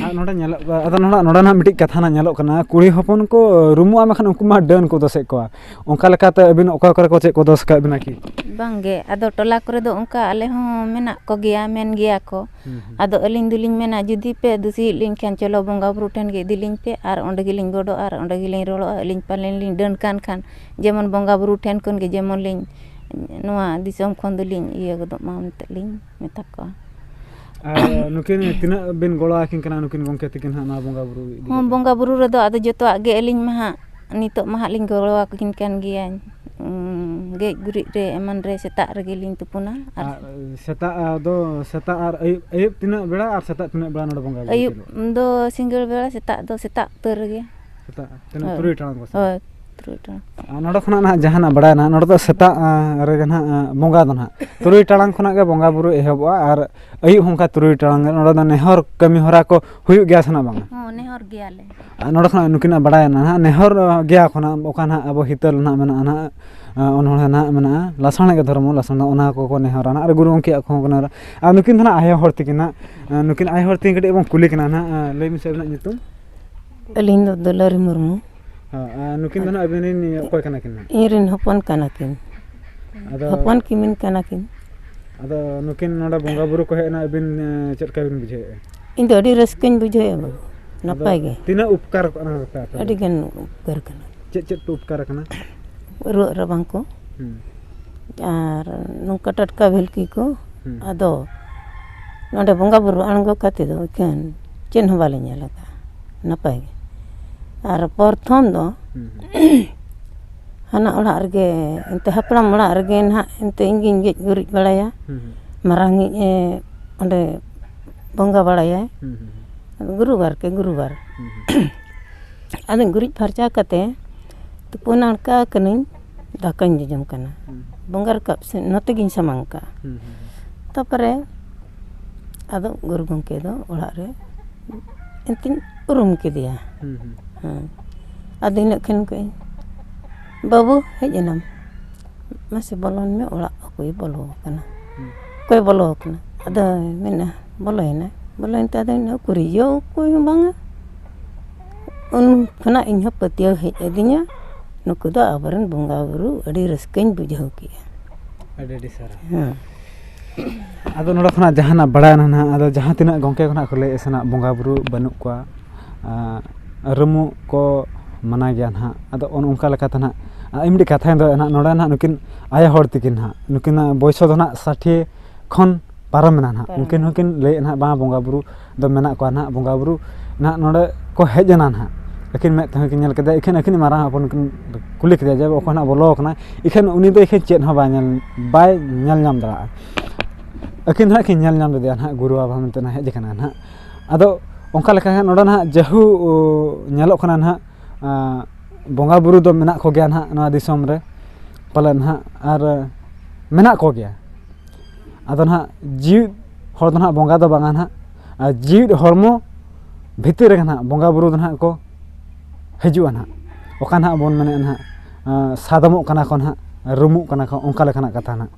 ᱟᱨ ᱱᱚᱰᱮ ᱧᱮᱞᱚᱜ ᱠᱟ-, ᱟᱫᱚ ᱱᱚᱰᱮ, ᱱᱚᱰᱮ ᱱᱟᱜ ᱢᱤᱫᱴᱤᱡ ᱠᱟᱛᱷᱟ ᱱᱟᱜ ᱧᱮᱞᱚᱜ ᱠᱟᱱᱟ, ᱠᱩᱲᱤ ᱦᱚᱯᱚᱱ ᱠᱚ ᱨᱩᱢᱩᱜᱼᱟ, ᱢᱮᱱᱠᱷᱟᱱ ᱩᱱᱠᱩ ᱢᱟ ᱰᱟᱹᱱ ᱠᱚ ᱫᱚᱥᱮᱫ ᱠᱚᱣᱟ᱾ ᱚᱱᱠᱟ ᱞᱮᱠᱟᱛᱮ ᱟᱹᱵᱤᱱ ᱚᱠᱟ ᱠᱚᱨᱮ ᱠᱚ ᱪᱮᱫ ᱠᱚ ᱫᱚᱥ ᱟᱠᱟᱫ ᱵᱤᱱᱟ ᱠᱤ? ᱵᱟᱝᱜᱮ, ᱟᱫᱚ ᱴᱚᱞᱟ ᱠᱚᱨᱮ ᱫᱚ ᱚᱱᱠᱟ ᱟᱞᱮ ᱦᱚᱸ ᱢᱮᱱᱟᱜ ᱠᱚᱜᱮᱭᱟ, ᱢᱮᱱ ᱜᱮᱭᱟ ᱠᱚ᱾ ᱦᱩᱸ, ᱦᱩᱸ᱾ ᱟᱫᱚ ᱟᱹᱞᱤᱧ ᱫᱚᱞᱤᱧ ᱢᱮᱱᱟ, ᱡᱩᱫᱤ ᱯᱮ ᱫᱩᱥᱤᱭᱮᱫ ᱞᱤᱧ ᱠᱷᱟᱱ, ᱪᱚᱞᱚ ᱵᱚᱸᱜᱟ ᱵᱩᱨᱩ ᱴᱷᱮᱱ ᱜᱮ ᱤᱫᱤ ᱞᱤᱧ ᱯᱮ ᱟᱨ ᱚᱸᱰᱮ ᱜᱮᱞᱤᱧ ᱜᱚᱰᱚᱜᱼᱟ ᱟᱨ ᱚᱸᱰᱮ ᱜᱮᱞᱤᱧ ᱨᱚᱲᱚᱜᱼᱟ᱾ ᱟᱹᱞᱤᱧ ᱯᱟᱞᱮᱱ ᱞᱤᱧ ᱰᱟᱹᱱ ᱠᱟᱱ ᱠᱷᱟᱱ, ᱡᱮᱢᱚᱱ ᱵᱚᱸᱜᱟ ᱵᱩᱨᱩ ᱴᱷᱮᱱ ᱠᱷᱚᱱ ᱜᱮ ᱡᱮᱢᱚᱱ ᱞᱤᱧ ᱱᱚᱣᱟ ᱫᱤᱥᱚᱢ ᱠᱷᱚᱱ ᱫᱚᱞᱤᱧ ᱤᱭᱟᱹ ᱜᱚᱫᱚᱜ ᱢᱟ ᱢᱮᱱᱛᱮ ᱞᱤᱧ ᱢᱮᱛᱟ ᱠᱚᱣᱟ᱾ ᱟᱨ ᱱᱩᱠᱤᱱ ᱛᱤᱱᱟᱹᱜ ᱵᱤᱱ ᱜᱚᱲᱚ ᱟᱹᱠᱤᱱ ᱠᱟᱱᱟ ᱱᱩᱠᱤᱱ ᱜᱚᱢᱠᱮ ᱛᱤᱠᱤᱱ ᱦᱟᱸᱜ ᱱᱚᱣᱟ ᱵᱚᱸᱜᱟ ᱵᱩᱨᱩ ᱤᱫᱤ ᱦᱚᱸ, ᱠᱟᱛᱮ? ᱵᱚᱸᱜᱟ ᱵᱩᱨᱩ ᱨᱮᱫᱚ ᱟᱫᱚ ᱡᱚᱛᱚᱣᱟᱜ ᱜᱮ ᱟᱹᱞᱤᱧ ᱢᱟ ᱦᱟᱸᱜ ᱱᱤᱛᱚᱜ ᱢᱟ ᱦᱟᱸᱜ ᱞᱤᱧ ᱜᱚᱲᱚ ᱟᱹᱠᱤᱱ ᱠᱟᱱ ᱜᱮᱭᱟ᱾ ᱩᱸ, ᱜᱮᱡ ᱜᱩᱨᱤᱡ ᱨᱮ ᱮᱢᱟᱱ ᱨᱮ ᱥᱮᱛᱟᱜ ᱨᱮᱜᱮ ᱞᱤᱧ ᱛᱩᱯᱩᱱᱟ᱾ ᱟᱨ ᱟᱨ ᱥᱮᱛᱟᱜ ᱫᱚ, ᱥᱮᱛᱟᱜ ᱟᱨ ᱟᱹᱭᱩᱵ, ᱟᱹᱭᱩᱵ ᱛᱤᱱᱟᱹᱜ ᱵᱮᱲᱟ ᱟᱨ ᱥᱮᱛᱟᱜ ᱛᱤᱱᱟᱹᱜ ᱵᱮᱲᱟ ᱱᱚᱰᱮ ᱵᱚᱸᱜᱟ ᱵᱩᱨᱩ ᱟᱹᱭᱩᱵ ᱪᱟᱹᱞᱩᱜᱼᱟ? ᱫᱚ ᱥᱤᱸᱜᱟᱹᱲ ᱵᱮᱲᱟ, ᱥᱮᱛᱟᱜ ᱫᱚ ᱥᱮᱛᱟᱜ ᱩᱛᱟᱹᱨ ᱨᱮᱜᱮ᱾ ᱥᱮᱛᱟᱜ ᱛᱤᱱᱟᱹᱜ, ᱦᱳᱭ᱾ ᱛᱩᱨᱩᱭ ᱴᱟᱲᱟᱝ ᱠᱚ ᱥᱮ? ᱦᱳᱭ, ᱛᱩᱨᱩᱭ ᱴᱟᱲᱟᱝ᱾ ᱟᱨ ᱱᱚᱰᱮ ᱠᱷᱚᱱᱟᱜ ᱱᱟᱦᱟᱜ ᱡᱟᱦᱟᱱᱟᱜ ᱵᱟᱲᱟᱭ ᱱᱟᱦᱟᱜ, ᱱᱚᱰᱮ ᱫᱚ ᱥᱮᱛᱟᱜ, ᱟᱸ, ᱨᱮᱜᱮ ᱱᱟᱦᱟᱜ, ᱟᱸ, ᱵᱚᱸᱜᱟ ᱫᱚ ᱱᱟᱦᱟᱜ ᱛᱩᱨᱩᱭ ᱴᱟᱲᱟᱝ ᱠᱷᱚᱱᱟᱜ ᱜᱮ ᱵᱚᱸᱜᱟ ᱵᱩᱨᱩ ᱮᱦᱚᱵᱚᱜᱼᱟ ᱟᱨ ᱟᱹᱭᱩᱵ ᱦᱚᱸ ᱚᱱᱠᱟ ᱛᱩᱨᱩᱭ ᱴᱟᱲᱟᱝ ᱨᱮ ᱱᱚᱰᱮ ᱫᱚ ᱱᱮᱦᱚᱨ ᱠᱟᱹᱢᱤ ᱦᱚᱨᱟ ᱠᱚ ᱦᱩᱭᱩᱜ ᱜᱮᱭᱟ ᱥᱮ ᱱᱟᱜ ᱵᱟᱝᱟ? ᱦᱚᱸ, ᱱᱮᱦᱚᱨ ᱜᱮᱭᱟᱞᱮ᱾ ᱟᱨ ᱱᱚᱰᱮ ᱠᱷᱚᱱᱟᱜ ᱱᱩᱠᱤᱱᱟᱜ ᱵᱟᱲᱟᱭ ᱱᱟᱦᱟᱜ, ᱱᱮᱦᱚᱨ ᱜᱮᱭᱟ ᱠᱷᱚᱱᱟᱜ ᱚᱠᱟ ᱱᱟᱦᱟᱜ ᱟᱵᱚ ᱦᱤᱛᱟᱹᱞ ᱱᱟᱦᱟᱜ ᱢᱮᱱᱟᱜᱼᱟ ᱱᱟᱦᱟᱜ, ᱟᱸ, ᱚᱱᱚᱬᱦᱮ ᱱᱟᱦᱟᱜ ᱢᱮᱱᱟᱜᱼᱟ, ᱞᱟᱥᱟᱬᱦᱮᱫ ᱜᱮ ᱫᱷᱚᱨᱢᱚ ᱞᱟᱥᱟᱬᱦᱮᱫ, ᱚᱱᱟ ᱠᱚᱠᱚ ᱱᱮᱦᱚᱨᱟ ᱱᱟᱦᱟᱜ, ᱟᱨ ᱜᱩᱨᱩ ᱜᱚᱢᱠᱮᱭᱟᱜ ᱠᱚᱦᱚᱸ ᱠᱚ ᱱᱮᱦᱚᱨᱟ᱾ ᱟᱨ ᱱᱩᱠᱤᱱ ᱫᱚ ᱱᱟᱦᱟᱜ ᱟᱭᱳ ᱦᱚᱲ ᱛᱤᱠᱤᱱ ᱱᱟᱦᱟᱜ, ᱟᱸ, ᱱᱩᱠᱤᱱ ᱟᱭᱳ ᱦᱚᱲ ᱛᱤᱠᱤᱱ ᱠᱟᱹᱴᱤᱡ ᱵᱚᱱ ᱠᱩᱞᱤ ᱠᱤᱱᱟ ᱱᱟᱦᱟᱜ, ᱟᱸ, ᱞᱟᱹᱭ ᱢᱮᱥᱮ ᱟᱵᱤᱱᱟᱜ ᱧᱩᱛᱩᱢ? ᱟᱹᱞᱤᱧ ᱫᱚ ᱫᱩᱞᱟᱹᱨᱤ ᱢᱩᱨᱢᱩ᱾ ᱦᱮᱸ, ᱟᱨ ᱱᱩᱠᱤᱱ ᱫᱚ ᱱᱟᱦᱟᱜ ᱟᱹᱵᱤᱱ ᱨᱤᱱ ᱚᱠᱚᱭ ᱠᱟᱱᱟ ᱠᱤᱱ ᱱᱟᱦᱟᱜ? ᱤᱧ ᱨᱤᱱ ᱦᱚᱯᱚᱱ ᱠᱟᱱᱟ ᱠᱤᱱ᱾ ᱟᱫᱚ ᱦᱚᱯᱚᱱ ᱠᱤᱢᱤᱱ ᱠᱟᱱᱟ ᱠᱤᱱ᱾ ᱟᱫᱚ ᱱᱩᱠᱤᱱ ᱱᱚᱰᱮ ᱵᱚᱸᱜᱟ ᱵᱩᱨᱩ ᱠᱚ ᱦᱮᱡ ᱮᱱᱟ, ᱟᱹᱵᱤᱱ, ᱮ, ᱪᱮᱫ ᱞᱮᱠᱟ ᱵᱤᱱ ᱵᱩᱡᱷᱟᱹᱣᱮᱫᱼᱟ? ᱤᱧ ᱫᱚ ᱟᱹᱰᱤ ᱨᱟᱹᱥᱠᱟᱹᱧ ᱵᱩᱡᱷᱟᱹᱣᱮᱫᱼᱟ ᱵᱟᱹᱵᱩ, ᱱᱟᱯᱟᱭ ᱟᱫᱚ ᱜᱮ᱾ ᱛᱤᱱᱟᱹᱜ ᱩᱯᱠᱟᱨ ᱠᱟᱱᱟ ᱯᱮ ᱟᱯᱮ ᱫᱚ? ᱟᱹᱰᱤ ᱜᱟᱱ ᱩᱯᱠᱟᱨ ᱠᱟᱱᱟ᱾ ᱪᱮᱫ ᱪᱮᱫ ᱯᱮ ᱩᱯᱠᱟᱨ ᱟᱠᱟᱱᱟ? ᱨᱩᱣᱟᱹᱜ ᱨᱟᱵᱟᱝ ᱠᱚ᱾ ᱦᱩᱸ᱾ ᱟᱨ ᱱᱚᱝᱠᱟ ᱴᱟᱴᱠᱟ ᱵᱷᱤᱞᱠᱤ ᱠᱚ᱾ ᱦᱩᱸ᱾ ᱟᱫᱚ ᱱᱚᱰᱮ ᱵᱚᱸᱜᱟ ᱵᱩᱨᱩ ᱟᱬᱜᱚ ᱠᱟᱛᱮ ᱫᱚ ᱮᱠᱮᱱ ᱪᱮᱫ ᱦᱚᱸ ᱵᱟᱞᱮ ᱧᱮᱞ ᱟᱠᱟᱫᱼᱟ, ᱱᱟᱯᱟᱭ ᱜᱮ᱾ ᱟᱨ ᱯᱨᱚᱛᱷᱚᱢ ᱫᱚ ᱦᱩᱸ, ᱦᱩᱸ᱾ ᱦᱟᱱᱟ ᱚᱲᱟᱜ ᱨᱮᱜᱮ, ᱮᱱᱛᱮ ᱦᱟᱯᱲᱟᱢ ᱚᱲᱟᱜ ᱨᱮᱜᱮ ᱱᱟᱦᱟᱜ ᱮᱱᱛᱮ ᱤᱧᱜᱤᱧ ᱜᱮᱡ ᱜᱩᱨᱤᱡ ᱵᱟᱲᱟᱭᱟ᱾ ᱦᱩᱸ, ᱦᱩᱸ᱾ ᱢᱟᱨᱟᱝᱤᱡ ᱮ ᱚᱸᱰᱮ ᱵᱚᱸᱜᱟ ᱵᱟᱲᱟᱭᱟᱭ᱾ ᱦᱩᱸ, ᱦᱩᱸ, ᱦᱩᱸ᱾ ᱟᱫᱚ ᱜᱩᱨᱩᱵᱟᱨ ᱠᱮ ᱜᱩᱨᱩᱵᱟᱨ᱾ ᱦᱩᱸ, ᱦᱩᱸ, ᱦᱩᱸ᱾ ᱟᱫᱚᱧ ᱜᱩᱨᱤᱡ ᱯᱷᱟᱨᱪᱟ ᱠᱟᱛᱮ ᱛᱩᱯᱩ ᱱᱟᱲᱠᱟ ᱠᱟᱹᱱᱟᱹᱧ, ᱫᱟᱠᱟᱧ ᱡᱚᱡᱚᱢ ᱠᱟᱱᱟ᱾ ᱦᱩᱸ᱾ ᱵᱚᱸᱜᱟ ᱨᱟᱠᱟᱵ ᱥᱮ ᱱᱚᱛᱮ ᱜᱤᱧ ᱥᱟᱢᱟᱝ ᱠᱟᱜᱼᱟ᱾ ᱦᱩᱸ, ᱦᱩᱸ, ᱦᱩᱸ᱾ ᱛᱟᱯᱚᱨᱮ ᱟᱫᱚ ᱜᱩᱨᱩ ᱜᱚᱢᱠᱮ ᱫᱚ ᱚᱲᱟᱜ ᱨᱮ ᱮᱱᱛᱮᱧ ᱩᱨᱩᱢ ᱠᱮᱫᱮᱭᱟ᱾ ᱦᱩᱸ, ᱦᱩᱸ᱾ ᱦᱮᱸ᱾ ᱟᱫᱚ ᱤᱱᱟᱹᱜ ᱠᱷᱟᱱ ᱠᱟᱹᱡ "ᱵᱟᱹᱵᱩ, ᱦᱮᱡ ᱮᱱᱟᱢ? ᱢᱟᱥᱮ ᱵᱚᱞᱚᱱ ᱢᱮ ᱚᱲᱟᱜ, ᱚᱠᱚᱭ ᱵᱚᱞᱚ ᱟᱠᱟᱱᱟ?" ᱦᱩᱸ᱾ "ᱚᱠᱚᱭ ᱵᱚᱞᱚ ᱟᱠᱟᱱᱟ?" ᱟᱫᱚ ᱢᱮᱱᱟ, "ᱵᱚᱞᱚᱭᱮᱱᱟᱭ, ᱵᱚᱞᱚᱭᱮᱱ ᱛᱮ ᱟᱫᱚ ᱩᱠᱩᱨᱤᱡ ᱭᱳ ᱚᱠᱚᱭ ᱦᱚᱸ ᱵᱟᱝᱟ᱾" ᱩᱱ ᱠᱷᱚᱱᱟᱜ ᱤᱧ ᱦᱚᱸ ᱯᱟᱹᱛᱭᱟᱹᱣ ᱦᱮᱡ ᱟᱹᱫᱤᱧᱟ, ᱱᱩᱠᱩ ᱫᱚ ᱟᱵᱚᱨᱮᱱ ᱵᱚᱸᱜᱟ ᱵᱩᱨᱩ, ᱟᱹᱰᱤ ᱨᱟᱹᱥᱠᱟᱹᱧ ᱵᱩᱡᱷᱟᱹᱣ ᱠᱮᱜᱼᱟ᱾ ᱟᱹᱰᱤ ᱟᱹᱰᱤ ᱥᱟᱨᱦᱟᱣ᱾ ᱦᱮᱸ᱾ ᱟᱫᱚ ᱱᱚᱰᱮ ᱠᱷᱚᱱᱟᱜ ᱡᱟᱦᱟᱱᱟᱜ ᱵᱟᱲᱟᱭᱮᱱᱟ ᱱᱟᱦᱟᱜ, ᱟᱫᱚ ᱡᱟᱦᱟᱸ ᱛᱤᱱᱟᱹᱜ ᱜᱚᱢᱠᱮ ᱠᱚ ᱱᱟᱦᱟᱜ ᱠᱚ ᱞᱟᱹᱭᱮᱫ ᱥᱮᱱᱟᱜ ᱵᱚᱸᱜᱟ ᱵᱩᱨᱩ ᱵᱟᱹᱱᱩᱜ ᱠᱚᱣᱟ, ᱟᱸ, ᱨᱩᱢᱩᱜ ᱠᱚ ᱢᱟᱱᱟ ᱜᱮᱭᱟ ᱱᱟᱦᱟᱜ᱾ ᱟᱫᱚ ᱚᱱ-, ᱚᱱᱠᱟ ᱞᱮᱠᱟᱛᱮ ᱱᱟᱦᱟᱜ, ᱟᱸ, ᱤᱧ ᱢᱤᱫᱴᱤᱡ ᱠᱟᱛᱷᱟᱧ ᱫᱚᱦᱚᱭᱟ ᱱᱟᱦᱟᱜ, ᱱᱚᱰᱮ ᱱᱟᱦᱟᱜ ᱱᱩᱠᱤᱱ ᱟᱭᱳ ᱦᱚᱲ ᱛᱤᱠᱤᱱ ᱱᱟᱦᱟᱜ, ᱱᱩᱠᱤᱱᱟᱜ ᱵᱚᱭᱥᱚ ᱫᱚ ᱱᱟᱦᱟᱜ ᱥᱟᱴᱷᱤ ᱠᱷᱚᱱ ᱯᱟᱨᱚᱢ ᱮᱱᱟ ᱱᱟᱦᱟᱜ᱾ ᱯᱟᱨᱚᱢ ᱩᱱᱠᱤᱱ ᱮᱱᱟ᱾ ᱦᱚᱸᱠᱤᱱ ᱞᱟᱹᱭᱮᱫ ᱱᱟᱦᱟᱜ, ᱵᱟᱝ, ᱵᱚᱸᱜᱟ ᱵᱩᱨᱩ ᱫᱚ ᱢᱮᱱᱟᱜ ᱠᱚᱣᱟ ᱱᱟᱦᱟᱜ, ᱵᱚᱸᱜᱟ ᱵᱩᱨᱩ ᱱᱟᱦᱟᱜ ᱱᱚᱰᱮ ᱠᱚ ᱦᱮᱡ ᱮᱱᱟ ᱱᱟᱦᱟᱜ᱾ ᱟᱹᱠᱤᱱ ᱢᱮᱫ ᱛᱮᱦᱚᱸ ᱠᱤᱱ ᱧᱮᱞ ᱠᱮᱫᱟ, ᱤᱠᱷᱟᱹᱱ ᱟᱹᱠᱤᱱ ᱢᱟᱨᱟᱝ ᱦᱚᱯᱚᱱ ᱠᱤᱱ ᱠᱩᱞᱤ ᱠᱮᱫᱮᱭᱟ ᱡᱮ, "ᱚᱠᱚᱭ ᱱᱟᱦᱟᱜ ᱵᱚᱞᱚ ᱟᱠᱟᱱᱟᱭ?" ᱤᱠᱷᱟᱹᱱ ᱩᱱᱤ ᱫᱚ ᱤᱠᱷᱟᱹᱱ ᱪᱮᱫ ᱦᱚᱸ ᱵᱟᱭ ᱧᱮᱞ, ᱵᱟᱭ ᱧᱮᱞ ᱧᱟᱢ ᱫᱟᱲᱮᱭᱟᱜᱼᱟ᱾ ᱟᱹᱠᱤᱱ ᱫᱚ ᱱᱟᱦᱟᱜ ᱠᱤᱱ ᱧᱮᱞ ᱧᱟᱢ ᱞᱮᱫᱮᱭᱟ ᱱᱟᱦᱟᱜ, ᱜᱩᱨᱩ ᱵᱟᱵᱟ ᱢᱮᱱᱛᱮ ᱱᱟᱦᱟᱜ ᱦᱮᱡ ᱟᱠᱟᱱᱟ ᱱᱟᱦᱟᱜ᱾ ᱟᱫᱚ ᱚᱱᱠᱟ ᱞᱮᱠᱟ ᱱᱟᱦᱟᱜ ᱱᱚᱰᱮ ᱱᱟᱦᱟᱜ ᱡᱟᱹᱦᱩ ᱧᱮᱞᱚᱜ ᱠᱟᱱᱟ ᱱᱟᱦᱟᱜ, ᱟᱸ, ᱵᱚᱸᱜᱟ ᱵᱩᱨᱩ ᱫᱚ ᱢᱮᱱᱟᱜ ᱠᱚᱜᱮᱭᱟ ᱱᱟᱦᱟᱜ ᱱᱚᱣᱟ ᱫᱤᱥᱚᱢ ᱨᱮ ᱯᱟᱞᱮ ᱱᱟᱦᱟᱜ, ᱟᱨ ᱢᱮᱱᱟᱜ ᱠᱚᱜᱮᱭᱟ᱾ ᱟᱫᱚ ᱱᱟᱦᱟᱜ ᱡᱤᱣᱤᱫ ᱦᱚᱲ ᱫᱚ ᱱᱟᱦᱟᱜ ᱵᱚᱸᱜᱟ ᱫᱚ ᱵᱟᱝᱟ ᱱᱟᱦᱟᱜ, ᱟᱨ ᱡᱤᱣᱤᱫ ᱦᱚᱲᱢᱚ ᱵᱷᱤᱛᱤᱨ ᱨᱮᱜᱮ ᱱᱟᱦᱟᱜ ᱵᱚᱸᱜᱟ ᱵᱩᱨᱩ ᱫᱚ ᱱᱟᱦᱟᱜ ᱠᱚ ᱦᱤᱡᱩᱜᱼᱟ ᱱᱟᱦᱟᱜ᱾ ᱚᱠᱟ ᱱᱟᱦᱟᱜ ᱵᱚᱱ ᱢᱮᱱᱮᱫᱼᱟ ᱱᱟᱦᱟᱜ, ᱟᱸ, ᱥᱟᱫᱚᱢᱚᱜ ᱠᱟᱱᱟ ᱠᱚ ᱱᱟᱦᱟᱜ, ᱨᱩᱢᱩᱜ ᱠᱟᱱᱟ ᱠᱚ, ᱚᱱᱠᱟ ᱞᱮᱠᱟᱱᱟᱜ ᱠᱟᱛᱷᱟ ᱱᱟᱦᱟᱜ᱾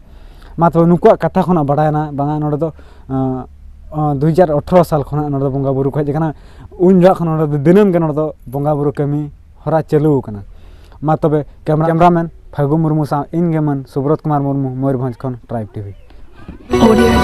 ᱢᱟ ᱛᱚᱵᱮ ᱱᱩᱠᱩᱣᱟᱜ ᱠᱟᱛᱷᱟ ᱠᱷᱚᱱᱟᱜ ᱵᱟᱲᱟᱭᱮᱱᱟ ᱵᱟᱝᱟ ᱱᱚᱰᱮ ᱫᱚ, ᱟᱸ, ᱟᱸ, ᱫᱩ ᱦᱟᱡᱟᱨ ᱟᱴᱷᱨᱚ ᱥᱟᱞ ᱠᱷᱚᱱᱟᱜ ᱱᱚᱰᱮ ᱫᱚ ᱵᱚᱸᱜᱟ ᱵᱩᱨᱩ ᱠᱚ ᱦᱮᱡ ᱟᱠᱟᱱᱟ᱾ ᱩᱱ ᱡᱚᱠᱷᱚᱱ ᱠᱷᱚᱱ ᱱᱚᱰᱮ ᱫᱚ ᱫᱤᱱᱟᱹᱢ ᱜᱮ ᱱᱚᱰᱮ ᱫᱚ ᱵᱚᱸᱜᱟ ᱵᱩᱨᱩ ᱠᱟᱹᱢᱤ ᱦᱚᱨᱟ ᱪᱟᱹᱞᱩ ᱟᱠᱟᱱᱟ᱾ ᱢᱟ ᱛᱚᱵᱮ ᱠᱮᱢᱨᱟ-, ᱠᱮᱢᱨᱟᱢᱮᱱ ᱯᱷᱟᱹᱜᱩ ᱢᱩᱨᱢᱩ ᱥᱟᱶ ᱤᱧ ᱜᱮ ᱢᱟᱹᱱ ᱥᱩᱵᱨᱚᱛ ᱠᱩᱢᱟᱨ ᱢᱩᱨᱢᱩ, ᱢᱚᱭᱩᱨᱵᱷᱚᱸᱡᱽ ᱠᱷᱚᱱ ᱴᱨᱟᱭᱤᱵᱽ ᱴᱤᱵᱷᱤ᱾ Audio